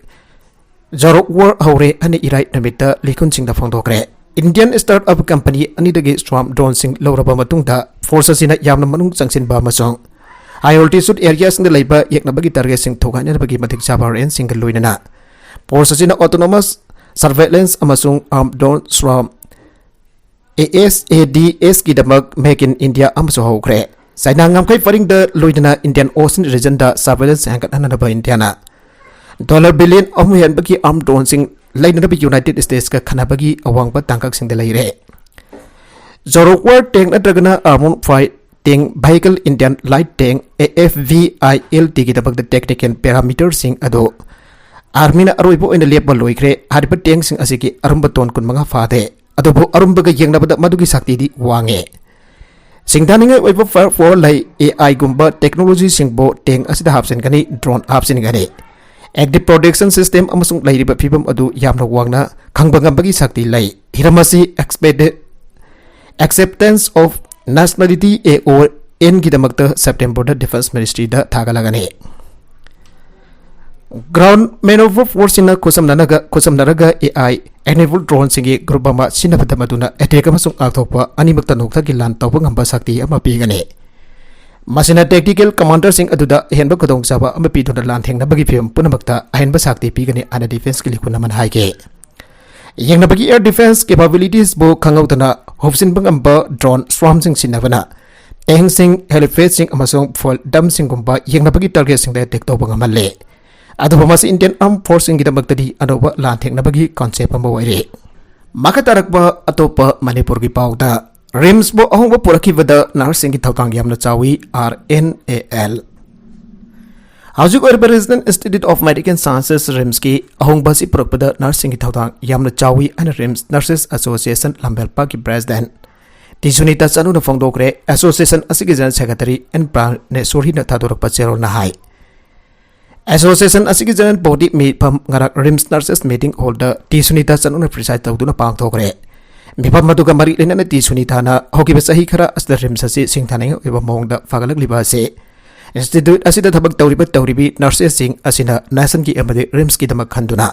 ꯖꯣꯔꯣꯛ ꯋꯥꯔ ꯍꯧꯔꯦ ꯍꯥꯏꯅ ꯏꯔꯥꯏ ꯅꯨꯃꯤꯠꯇ ꯂꯤꯈꯨꯟꯁꯤꯡꯗ ꯐꯣꯡꯗꯣꯛꯈ꯭ꯔꯦ꯫ Indian startup company ꯑꯅꯤꯗꯒꯤ swarm droneꯁꯤꯡ ꯂꯧꯔꯕ ꯃꯇꯨꯡꯗ, force ꯑꯁꯤꯅ ꯌꯥꯝꯅ ꯃꯅꯨꯡ ꯆꯪꯁꯤꯟꯕ ꯑꯃꯁꯨꯡ high altitude areaꯁꯤꯡꯗ ꯂꯩꯕ ꯌꯦꯛꯅꯕꯒꯤ targetꯁꯤꯡ ꯊꯨꯒꯥꯏꯅꯅꯕꯒꯤ ꯃꯇꯤꯛ ꯆꯥꯕ rangeꯁꯤꯡꯒ ꯂꯣꯏꯅꯅ force ꯑꯁꯤꯅ autonomous surveillance ꯑꯃꯁꯨꯡ armed drone swarm, ASADSꯀꯤꯗꯃꯛ Make in India ꯑꯃꯁꯨ ꯍꯧꯈ꯭ꯔꯦ꯫ ꯆꯥꯏꯅꯥ ꯉꯝꯈꯩ ꯄꯔꯤꯡꯗ ꯂꯣꯏꯅꯅ Indian Ocean regionꯗ surveillance ꯍꯦꯟꯒꯠꯍꯟꯅꯕ ꯏꯟꯗꯤꯌꯥꯅ dollar billion ꯑꯍꯨꯝ ꯍꯦꯟꯕꯒꯤ armed droneꯁꯤꯡ ꯂꯩꯅꯅꯕ United Statesꯀ ꯈꯟꯅꯕꯒꯤ ꯑꯋꯥꯡꯕ ꯇꯥꯡꯀꯛꯁꯤꯡꯗ ꯂꯩꯔꯦ꯫ ꯖꯣꯔꯣꯛ ꯋꯥꯔ tank ꯅꯠꯇ꯭ꯔꯒꯅ Armored Fighting Vehicle, Indian Light Tank, AFVILTꯒꯤꯗꯃꯛꯇ technical parameterꯁꯤꯡ ꯑꯗꯨ ꯑꯥꯔꯃꯤꯅ ꯑꯔꯣꯏꯕ ꯑꯣꯏꯅ ꯂꯦꯞꯄ ꯂꯣꯏꯈ꯭ꯔꯦ꯫ ꯍꯥꯏꯔꯤꯕ tankꯁꯤꯡ ꯑꯁꯤꯒꯤ ꯑꯔꯨꯝꯕ ton ꯀꯨꯟꯃꯉꯥ ꯐꯥꯗꯦ, ꯑꯗꯨꯕꯨ ꯑꯔꯨꯝꯕꯒ ꯌꯦꯡꯅꯕꯗ ꯃꯗꯨꯒꯤ ꯁꯛꯇꯤꯗꯤ ꯋꯥꯡꯉꯦ꯫ ꯁꯤꯡꯊꯥꯅꯤꯡꯉꯥꯏ ꯑꯣꯏꯕ firepower ꯂꯩ꯫ AIꯒꯨꯝꯕ technologyꯁꯤꯡꯕꯨ tank ꯑꯁꯤꯗ ꯍꯥꯞꯆꯤꯟꯒꯅꯤ, drone ꯍꯥꯞꯆꯤꯟꯒꯅꯤ꯫ Active protection system ꯑꯃꯁꯨꯡ ꯂꯩꯔꯤꯕ ꯐꯤꯕꯝ ꯑꯗꯨ ꯌꯥꯝꯅ ꯋꯥꯡꯅ ꯈꯪꯕ ꯉꯝꯕꯒꯤ ꯁꯛꯇꯤ ꯂꯩ꯫ ꯍꯤꯔꯝ ꯑꯁꯤ expected acceptance of nationality, AONꯒꯤꯗꯃꯛꯇ Septemberꯗ Defence Ministryꯗ ꯊꯥꯒꯠꯂꯒꯅꯤ꯫ Ground maneuver force ꯁꯤꯡꯅ ꯈꯨꯠꯁꯝꯅꯅꯒ ꯈꯨꯠꯁꯝꯅꯔꯒ A I enabled drone ꯁꯤꯡꯒꯤ group ꯑꯃ ꯁꯤꯖꯤꯟꯅꯕꯗ ꯃꯗꯨꯅ attack ꯑꯃꯁꯨꯡ ꯉꯥꯛꯊꯣꯛꯄ ꯑꯅꯤꯃꯛꯇ ꯅꯣꯡꯊꯛꯀꯤ ꯂꯥꯟ ꯇꯧꯕ ꯉꯝꯕ ꯁꯛꯇꯤ ꯑꯃ ꯄꯤꯒꯅꯤ꯫ ꯃꯁꯤꯅ tactical commander ꯁꯤꯡ ꯑꯗꯨꯗ ꯑꯍꯦꯟꯕ ꯈꯨꯗꯣꯡꯆꯥꯕ ꯑꯃ ꯄꯤꯗꯨꯅ ꯂꯥꯟꯊꯦꯡꯅꯕꯒꯤ ꯐꯤꯚꯝ ꯄꯨꯝꯅꯃꯛꯇ ꯑꯍꯦꯟꯕ ꯁꯛꯇꯤ ꯄꯤꯒꯅꯤ ꯍꯥꯏꯅ defence ꯀꯤ ꯂꯤꯈꯨꯟ ꯑꯃꯅ ꯍꯥꯏꯈꯤ꯫ ꯌꯦꯡꯅꯕꯒꯤ air defence capabilities ꯕꯨ ꯈꯪꯍꯧꯗꯅ ꯍꯨꯞꯆꯤꯟꯕ ꯉꯝꯕ drone swarm ꯁꯤꯡ ꯁꯤꯖꯤꯟꯅꯕꯅ tank ꯁꯤꯡ, helipad ꯁꯤꯡ ꯑꯃꯁꯨꯡ fuel dump ꯁꯤꯡꯒꯨꯝꯕ ꯌꯦꯡꯅꯕꯒꯤ target ꯁꯤꯡꯗ attack ꯇꯧꯕ ꯉꯝꯍꯜꯂꯤ꯫ ꯑꯗꯨꯕꯨ ꯃꯁꯤ Indian Armed Force ꯁꯤꯡꯒꯤꯗꯃꯛꯇꯗꯤ ꯑꯅꯧꯕ ꯂꯥꯟꯊꯦꯡꯅꯕꯒꯤ concept ꯑꯃ ꯑꯣꯏꯔꯦ꯫ ꯃꯈꯥ ꯇꯥꯔꯛꯄ ꯑꯇꯣꯞꯄ ꯃꯅꯤꯄꯨꯔꯒꯤ ꯄꯥꯎꯗ, RIMS ꯕꯨ ꯑꯍꯣꯡꯕ ꯄꯨꯔꯛꯈꯤꯕꯗ nurse ꯁꯤꯡꯒꯤ ꯊꯧꯗꯥꯡ ꯌꯥꯝꯅ ꯆꯥꯎꯏ, R N A L꯫ ꯍꯧꯖꯤꯛ ꯑꯣꯏꯔꯤꯕ Regional Institute of Medical Sciences, RIMS ꯀꯤ ꯑꯍꯣꯡꯕ ꯑꯁꯤ ꯄꯨꯔꯛꯄꯗ nurse ꯁꯤꯡꯒꯤ ꯊꯧꯗꯥꯡ ꯌꯥꯝꯅ ꯆꯥꯎꯏ ꯍꯥꯏꯅ RIMS Nurses Association ꯂꯝꯕꯦꯜꯄꯥꯛꯀꯤ president ꯇꯤ ꯁꯨꯅꯤꯇꯥ ꯆꯅꯨꯅ ꯐꯣꯡꯗꯣꯛꯈ꯭ꯔꯦ꯫ Association ꯑꯁꯤꯒꯤ general secretary ꯑꯦꯟ ꯄ꯭ꯔꯥꯅꯦꯁꯣꯔꯤꯅ ꯊꯥꯗꯣꯔꯛꯄ ꯆꯦꯔꯣꯜꯅ ꯍꯥꯏ꯫ Association ꯑꯁꯤꯒꯤ general body ꯃꯤꯐꯝ ꯉꯔꯥꯡ RIMS Nurses Meeting Hall ꯗ ꯇꯤ ꯁꯨꯅꯤꯇꯥ ꯆꯅꯨꯅ preside ꯇꯧꯗꯨꯅ ꯄꯥꯡꯊꯣꯛꯈ꯭ꯔꯦ꯫ ꯃꯤꯐꯝ ꯑꯗꯨꯒ ꯃꯔꯤ ꯂꯩꯅꯅ ꯇꯤ ꯁꯨꯅꯤꯇꯥꯅ ꯍꯧꯈꯤꯕ ꯆꯍꯤ ꯈꯔ ꯑꯁꯤꯗ RIMS ꯑꯁꯤ ꯁꯤꯡꯊꯥꯅꯤꯡꯉꯥꯏ ꯑꯣꯏꯕ ꯃꯑꯣꯡꯗ ꯐꯒꯠꯂꯛꯂꯤꯕ ꯑꯁꯤ institute ꯑꯁꯤꯗ ꯊꯕꯛ ꯇꯧꯔꯤꯕ ꯇꯧꯔꯤꯕꯤ nurses ꯁꯤꯡ ꯑꯁꯤꯅ nation ꯒꯤ ꯑꯃꯗꯤ RIMS ꯀꯤꯗꯃꯛ ꯈꯟꯗꯨꯅ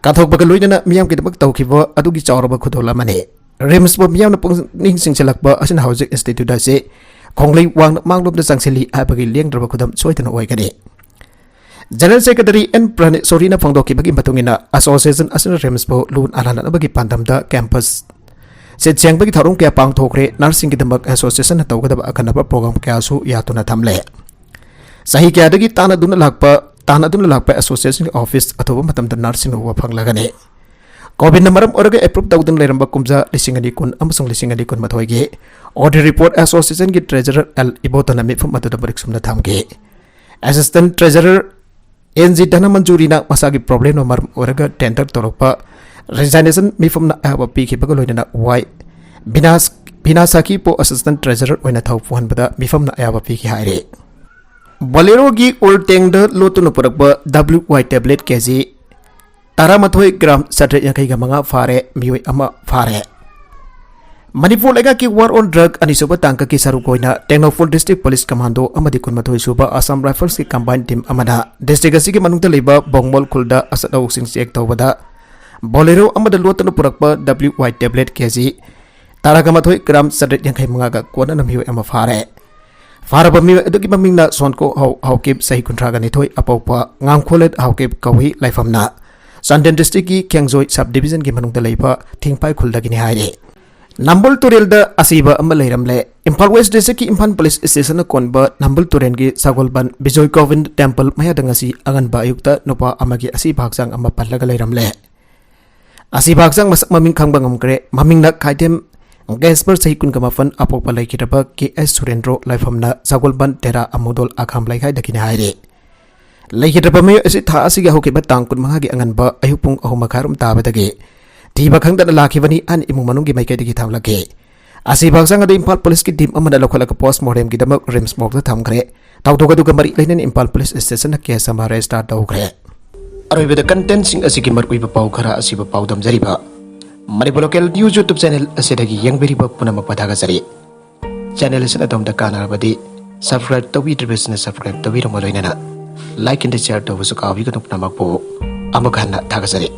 ꯀꯠꯊꯣꯛꯄꯒ ꯂꯣꯏꯅꯅ ꯃꯤꯌꯥꯝꯒꯤꯗꯃꯛ ꯇꯧꯈꯤꯕ ꯑꯗꯨꯒꯤ ꯆꯥꯎꯔꯕ ꯈꯨꯗꯣꯜ ꯑꯃꯅꯤ꯫ RIMS ꯄꯨ ꯃꯤꯌꯥꯝꯅ ꯄꯨꯛꯅꯤꯡ ꯆꯤꯡꯁꯤꯜꯂꯛꯄ ꯑꯁꯤꯅ ꯍꯧꯖꯤꯛ institute ꯑꯁꯤ ꯈꯣꯡꯂꯩ ꯋꯥꯡꯅ ꯃꯥꯡꯂꯣꯝꯗ ꯆꯪꯁꯤꯜꯂꯤ ꯍꯥꯏꯕꯒꯤ ꯂꯦꯡꯗ꯭ꯔꯕ ꯈꯨꯗꯝ ꯁꯣꯏꯗꯅ ꯑꯣꯏꯒꯅꯤ꯫ General Secretary ꯑꯦꯟ ꯄ꯭ꯔꯥꯅꯦꯁꯣꯔꯤꯅ ꯐꯣꯡꯗꯣꯛꯈꯤꯕꯒꯤ ꯃꯇꯨꯡ ꯏꯟꯅ, association ꯑꯁꯤꯅ RIMS ꯄꯨ ꯂꯨ ꯅꯥꯟꯅꯅꯕꯒꯤ ꯄꯥꯟꯗꯝꯗ campus ꯁꯤꯠ ꯁꯦꯡꯕꯒꯤ ꯊꯧꯔꯝ ꯀꯌꯥ ꯄꯥꯡꯊꯣꯛꯈ꯭ꯔꯦ꯫ Nurse ꯁꯤꯡꯒꯤꯗꯃꯛ association ꯅ ꯇꯧꯒꯗꯕ ꯑꯈꯟꯅꯕ program ꯀꯌꯥꯁꯨ ꯌꯥꯠꯇꯨꯅ ꯊꯝꯂꯦ꯫ ꯆꯍꯤ ꯀꯌꯥꯗꯒꯤ ꯇꯥꯟꯅꯗꯨꯅ ꯂꯥꯛꯄ, ꯇꯥꯟꯅꯗꯨꯅ ꯂꯥꯛꯄ association ꯒꯤ office ꯑꯊꯨꯕ ꯃꯇꯝꯗ nurse ꯁꯤꯡꯅ ꯎꯕ ꯐꯪꯂꯒꯅꯤ꯫ COVID ꯅ ꯃꯔꯝ ꯑꯣꯏꯔꯒ approve ꯇꯧꯗꯨꯅ ꯂꯩꯔꯝꯕ ꯀꯨꯝꯖꯥ ꯂꯤꯁꯤꯡ ꯑꯅꯤ ꯀꯨꯟ ꯑꯃꯁꯨꯡ ꯂꯤꯁꯤꯡ ꯑꯅꯤ ꯀꯨꯟꯃꯥꯊꯣꯏꯒꯤ audit report association ꯒꯤ treasurer ꯑꯦꯜ ꯏꯕꯣꯇꯣꯟꯅ ꯃꯤꯐꯝ ꯑꯗꯨꯗ ꯃꯔꯤꯛ ꯆꯨꯝꯅ ꯊꯝꯈꯤ꯫ Assistant treasurer ꯑꯦꯟ ꯖꯤ ꯙꯅꯃꯟꯖꯨꯔꯤꯅ ꯃꯁꯥꯒꯤ problem ꯅ ꯃꯔꯝ ꯑꯣꯏꯔꯒ tender ꯇꯧꯔꯛꯄ resignation ꯃꯤꯐꯝꯅ ꯑꯌꯥꯕ ꯄꯤꯈꯤꯕꯒ ꯂꯣꯏꯅꯅ ꯋꯥꯏ ꯕꯤꯅꯥꯁ, ꯕꯤꯅꯥ ꯁꯥꯈꯤꯄꯨ assistant treasurer ꯑꯣꯏꯅ ꯊꯧ ꯄꯨꯍꯟꯕꯗ ꯃꯤꯐꯝꯅ ꯑꯌꯥꯕ ꯄꯤꯈꯤ ꯍꯥꯏꯔꯤ꯫ Bolero ꯒꯤ oil tank ꯗ ꯂꯣꯠꯇꯨꯅ ꯄꯨꯔꯛꯄ W Y tablet ꯀꯦ ꯖꯤ ꯇꯔꯥꯃꯥꯊꯣꯏ ꯒ꯭ꯔꯥꯝ ꯆꯥꯇ꯭ꯔꯦꯠ ꯌꯥꯡꯈꯩꯒ ꯃꯉꯥ ꯐꯥꯔꯦ, ꯃꯤꯑꯣꯏ ꯑꯃ ꯐꯥꯔꯦ꯫ ꯃꯅꯤꯄꯨꯔ ꯂꯩꯉꯥꯛꯀꯤ War on Drug ꯑꯅꯤꯁꯨꯕ ꯇꯥꯡꯀꯛꯀꯤ ꯁꯔꯨꯛ ꯑꯣꯏꯅ ꯇꯦꯡꯅꯧꯄꯜ District Police Commando ꯑꯃꯗꯤ ꯀꯨꯟꯃꯥꯊꯣꯏ ꯁꯨꯕ Assam Rifles ꯀꯤ combined team ꯑꯃꯅ district ꯑꯁꯤꯒꯤ ꯃꯅꯨꯡꯗ ꯂꯩꯕ ꯕꯣꯡꯃꯣꯜ ꯈꯨꯜꯗ ꯑꯆꯠ ꯑꯋꯣꯛꯁꯤꯡ check ꯇꯧꯕꯗ Bolero ꯑꯃꯗ ꯂꯣꯠꯇꯨꯅ ꯄꯨꯔꯛꯄ W Y tablet K G ꯇꯔꯥꯒ ꯃꯥꯊꯣꯏ gram ꯆꯥꯇ꯭ꯔꯦꯠ ꯌꯥꯡꯈꯩ ꯃꯉꯥꯒ ꯀꯣꯟꯅꯅ ꯃꯤꯑꯣꯏ ꯑꯃ ꯐꯥꯔꯦ꯫ ꯐꯥꯔꯕ ꯃꯤꯑꯣꯏ ꯑꯗꯨꯒꯤ ꯃꯃꯤꯡꯅ ꯁꯣꯟꯀꯣ ꯍꯥꯎ-, ꯍꯥꯎꯀꯤꯞ, ꯆꯍꯤ ꯀꯨꯟꯊ꯭ꯔꯥꯒ ꯅꯤꯊꯣꯏ, ꯑꯄꯧꯕ ꯉꯥꯡꯈꯣꯂꯦꯠ ꯍꯥꯎꯀꯤꯞ ꯀꯧꯏ, ꯂꯩꯐꯝꯅ ꯆꯥꯟꯗꯦꯜ district ꯀꯤ ꯈꯦꯡꯖꯣꯏ sub division ꯒꯤ ꯃꯅꯨꯡꯗ ꯂꯩꯕ ꯊꯤꯡꯄꯥꯏ ꯈꯨꯜꯗꯒꯤꯅꯤ ꯍꯥꯏꯔꯤ꯫ ꯅꯝꯕꯨꯜ ꯇꯨꯔꯦꯜꯗ ꯑꯁꯤꯕ ꯑꯃ ꯂꯩꯔꯝꯂꯦ꯫ ꯏꯝꯐꯥꯜ West District ꯀꯤ ꯏꯝꯐꯥꯜ Police Station ꯅ ꯀꯣꯟꯕ ꯅꯝꯕꯨꯜ ꯇꯨꯔꯦꯜꯒꯤ ꯁꯒꯣꯜꯕꯟ ꯕꯤꯖꯣꯏ ꯒꯣꯕꯤꯟꯗ Temple ꯃꯌꯥꯗ ꯉꯁꯤ ꯑꯉꯟꯕ ꯑꯌꯨꯛꯇ ꯅꯨꯄꯥ ꯑꯃꯒꯤ ꯑꯁꯤꯕ ꯍꯛꯆꯥꯡ ꯑꯃ ꯄꯜꯂꯒ ꯂꯩꯔꯝꯂꯦ꯫ ꯑꯁꯤꯕ ꯍꯛꯆꯥꯡ ꯃꯁꯛ ꯃꯃꯤꯡ ꯈꯪꯕ ꯉꯝꯈ꯭ꯔꯦ꯫ ꯃꯃꯤꯡꯅ ꯈꯥꯏꯗꯦꯝ ꯒꯦꯁꯄꯔ, ꯆꯍꯤ ꯀꯨꯟꯒ ꯃꯥꯄꯟ, ꯑꯄꯣꯛꯄ ꯂꯩꯈꯤꯗ꯭ꯔꯕ K S ꯁꯨꯔꯦꯟꯗ꯭ꯔꯣ, ꯂꯩꯐꯝꯅ ꯁꯒꯣꯜꯕꯟ ꯇꯦꯔꯥ ꯑꯃꯨꯗꯣꯜ ꯑꯈꯥꯝ ꯂꯩꯀꯥꯏꯗꯒꯤꯅꯤ ꯍꯥꯏꯔꯤ꯫ ꯂꯩꯈꯤꯗ꯭ꯔꯕ ꯃꯤꯑꯣꯏ ꯑꯁꯤ ꯊꯥ ꯑꯁꯤꯒꯤ ꯍꯧꯈꯤꯕ ꯇꯥꯡ ꯀꯨꯟꯃꯉꯥꯒꯤ ꯑꯉꯟꯕ ꯑꯌꯨꯛ ꯄꯨꯡ ꯑꯍꯨꯝ ꯃꯈꯥꯏꯔꯣꯝ ꯇꯥꯕꯗꯒꯤ ꯊꯤꯕ ꯈꯪꯗꯅ ꯂꯥꯛꯈꯤꯕꯅꯤ ꯍꯥꯏꯅ ꯏꯃꯨꯡ ꯃꯅꯨꯡꯒꯤ ꯃꯥꯏꯀꯩꯗꯒꯤ ꯊꯝꯂꯛꯈꯤ꯫ ꯑꯁꯤꯕ ꯍꯛꯆꯥꯡ ꯑꯗꯨ ꯏꯝꯐꯥꯜ Police ꯀꯤ team ꯑꯃꯅ ꯂꯧꯈꯠꯂꯒ post mortem ꯒꯤꯗꯃꯛ RIMS morgue ꯗ ꯊꯝꯈ꯭ꯔꯦ꯫ ꯊꯧꯗꯣꯛ ꯑꯗꯨꯒ ꯃꯔꯤ ꯂꯩꯅꯅ ꯏꯝꯐꯥꯜ Police Station ꯅ case ꯑꯃ register ꯇꯧꯈ꯭ꯔꯦ꯫ ꯑꯔꯣꯏꯕꯗ content ꯁꯤꯡ ꯑꯁꯤꯒꯤ ꯃꯔꯨꯑꯣꯏꯕ ꯄꯥꯎ ꯈꯔ ꯑꯁꯤꯕꯨ ꯄꯥꯎꯗꯝꯖꯔꯤꯕ Manipur Local News YouTube channel ꯑꯁꯤꯗꯒꯤ ꯌꯦꯡꯕꯤꯔꯤꯕ ꯄꯨꯝꯅꯃꯛꯄꯨ ꯊꯥꯒꯠꯆꯔꯤ꯫ Channel ꯑꯁꯤꯅ ꯑꯗꯣꯝꯗ ꯀꯥꯟꯅꯔꯕꯗꯤ subscribe ꯇꯧꯕꯤꯗ꯭ꯔꯤꯕꯁꯤꯡꯅ subscribe ꯇꯧꯕꯤꯔꯝꯕ ꯂꯣꯏꯅꯅ like and share ꯇꯧꯕꯁꯨ ꯀꯥꯎꯕꯤꯒꯅꯨ꯫ ꯄꯨꯝꯅꯃꯛꯄꯨ ꯑꯃꯨꯛ ꯍꯟꯅ ꯊꯥꯒꯠꯆꯔꯤ꯫